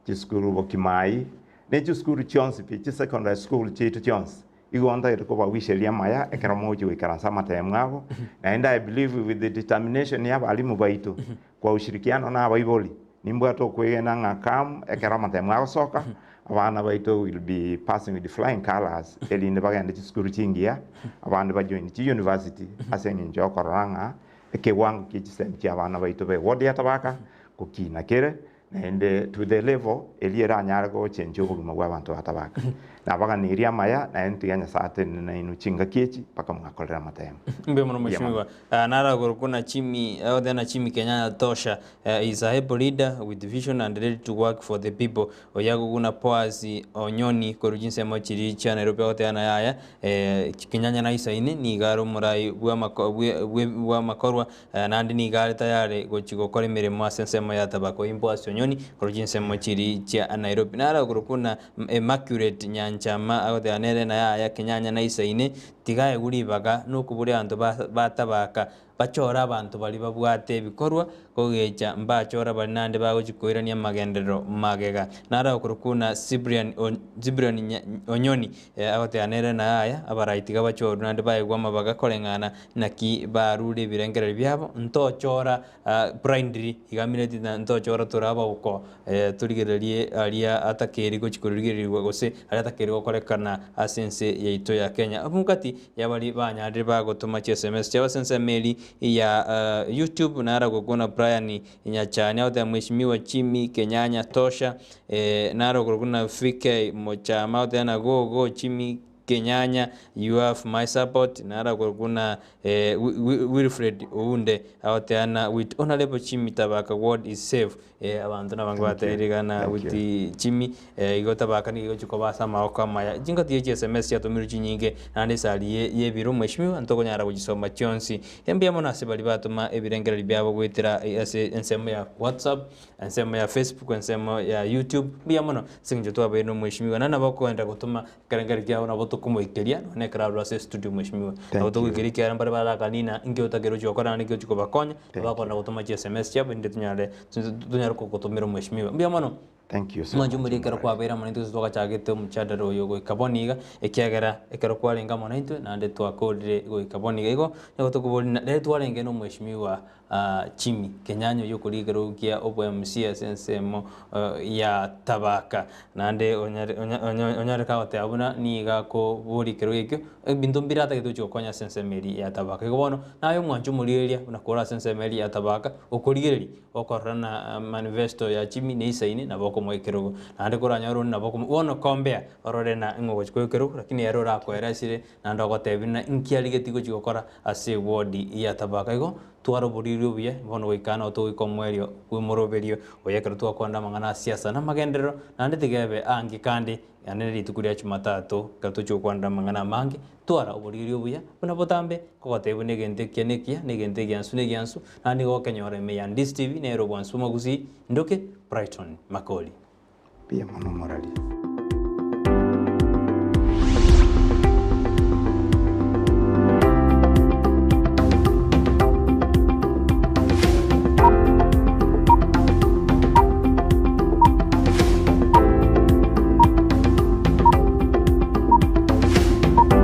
chisukuru Bokimai, ne chisukuru chionsi pi, chisecondary school chiaito chionsi. Igo ntagete kobawisheria amaya ekero mogochia goikaransa amatemu abo, naende I believe with the determination ya abalimu baito, kwa ushirikiano na abaibori, nimbwate okwegena ng'a come ekero amatemu agosoka, abana baito will be passing with flying colours erinde bagende chisukuru chingiya, abande bajoin chiuniversity ase eng'encho yokorora ng'a ekewango kie chisemi chia abana baito ba eward ya Tabaka gokina kere naende to the level eria eranyare gochenchia obogima bwa abanto ba Tabaka. Nabaganeirie amaya naende tiga Nyasaye atenene nainwe chingaki echi mpaka mwakorire amatemo. Mbuya mono Mbuya mono. mheshimiwa. Naragoro na Jimmy, na Jimmy Kenyanya tosha is a able leader with vision and ready to work for the people. Oyaguguna Boaz Onyoni korwa chinsemo chiria chia Nairobi agoteba naye aya Kenyanya naisaine nigo are omorai bw'amakorwa naende nigo are tayari gochia gokora emeremo ase ensemo ya Tabaka. Oyio Boaz Onyoni korwa chinsemo chiria chia Nairobi. Naragoro buna Immaculate Nyanchama agoteba nere naye aya Kenyanya naisaine tiga aegwe ribaga nokoboria abanto ba Tabaka Bachore abanto baria babwate ebikorwa kogecha, mbachore baria naende bagochia koirania amagenderero magega. Naro okorokwa buna Cyprian Cyprian Onyoni agoteba nere naye aya, abarai tiga bachorwe naende baegwe amabaga koreng'ana naki barure ebirengererio biabo, ntochora blindly iga amineti ng'a ntochora tore abauko torigererie aria atakeire gochia korigererigwa gose aria atakeire gokorekana ase ense yaito ya Kenya. Abwo gati Yabaria banyarire bagotoma chiSMS chiabo ase ensemo eria ya YouTube nara gokwana Brian Nyachani agoteba Mheshimiwa Jimmy Kenyanya tosha nara okorokwa na VK Mochama agoteba na go go Jimmy Kenyanya you have my support nara okorokwa na Wilfred Ounde agoteba na with Honourable Jimmy Tabaka ward is safe Abanto nabange batebirie iga na with Jimmy igo tabaka nigo egochia koba ase amagoko amaya. Chingaki echi sms chiatomirwe chinyinge naende esari ye yebiro mweshimiwa ntokonyara gochisoma chionsi. Mbuya mono ase baria batoma ebirengererio biabo goetera ase ensemo ya WhatsApp, ensemo ya Facebook, ensemo ya YouTube, mbuya mono ase eng'encho twabeire na omweshimiwa naende nabo okoenda gotoma ekerengererio kiabo nabo tokomoikeria nonya ekero arure ase estudio mweshimiwa. Thank Nabo you. togoikeria ekiagera mbare barakanie ng'a inki otakeire ochia gokora naende inki ochia kobakonya, Thank bakogenda you. gotoma chi sms chiabo erinde tonyare tonyare kogotomera omweshimiwa. Mbuya mono. Thank you so Mwanche much, omoria ekero Murari. kwabeire amo naintwe gose twagachagete omochadara oyo goika bono iga, ekiagera ekero kwarenge amo naintwe naende twakorire goika bono iga. Igo nigo tokoboria rero twarenge na omweshimiwa Jimmy Kenyanya oyio okorigia ekerogo kia obo MC ase ensemo ya Tabaka. Naende onyare onyare kagoteba buna nigo akoboria ekerogo ekio, ebinto mbire atagete gochia gokonya ase ensemo eria ya Tabaka. Igo bono, naye omwanche omorigereria buna kore ase ensemo eria ya Tabaka, okorigereria okorora na manifesto ya Jimmy neisaine nabo okomoa ekerogo. Naende koranyore onde nabo okomoa, bono compare orore na ng'o ogochia koa ekerogo, lakini ere orakoeresire naende ogotebi buna inki arigetie gochia gokora ase eward ya Tabaka. Igo twara oboriri obuya bono goika nabo togoika omoerio bw'omoroberio oyo ekero twakwanire amang'ana a siasa na amagenderero, naende tiga ebe ange kande naende rituko ria Jumatatu ekero tochia gokwanera amang'ana amange, twara oboriri obuya buna botambe nkogotebia buna egento ekiya na ekiya, na egento egiansu na egiansu, naende nigo okenyora ime ya Ndizi TV nere obwansu bw'omogusii, Ndoke Brighton Makori. Mbuya mono Omorari.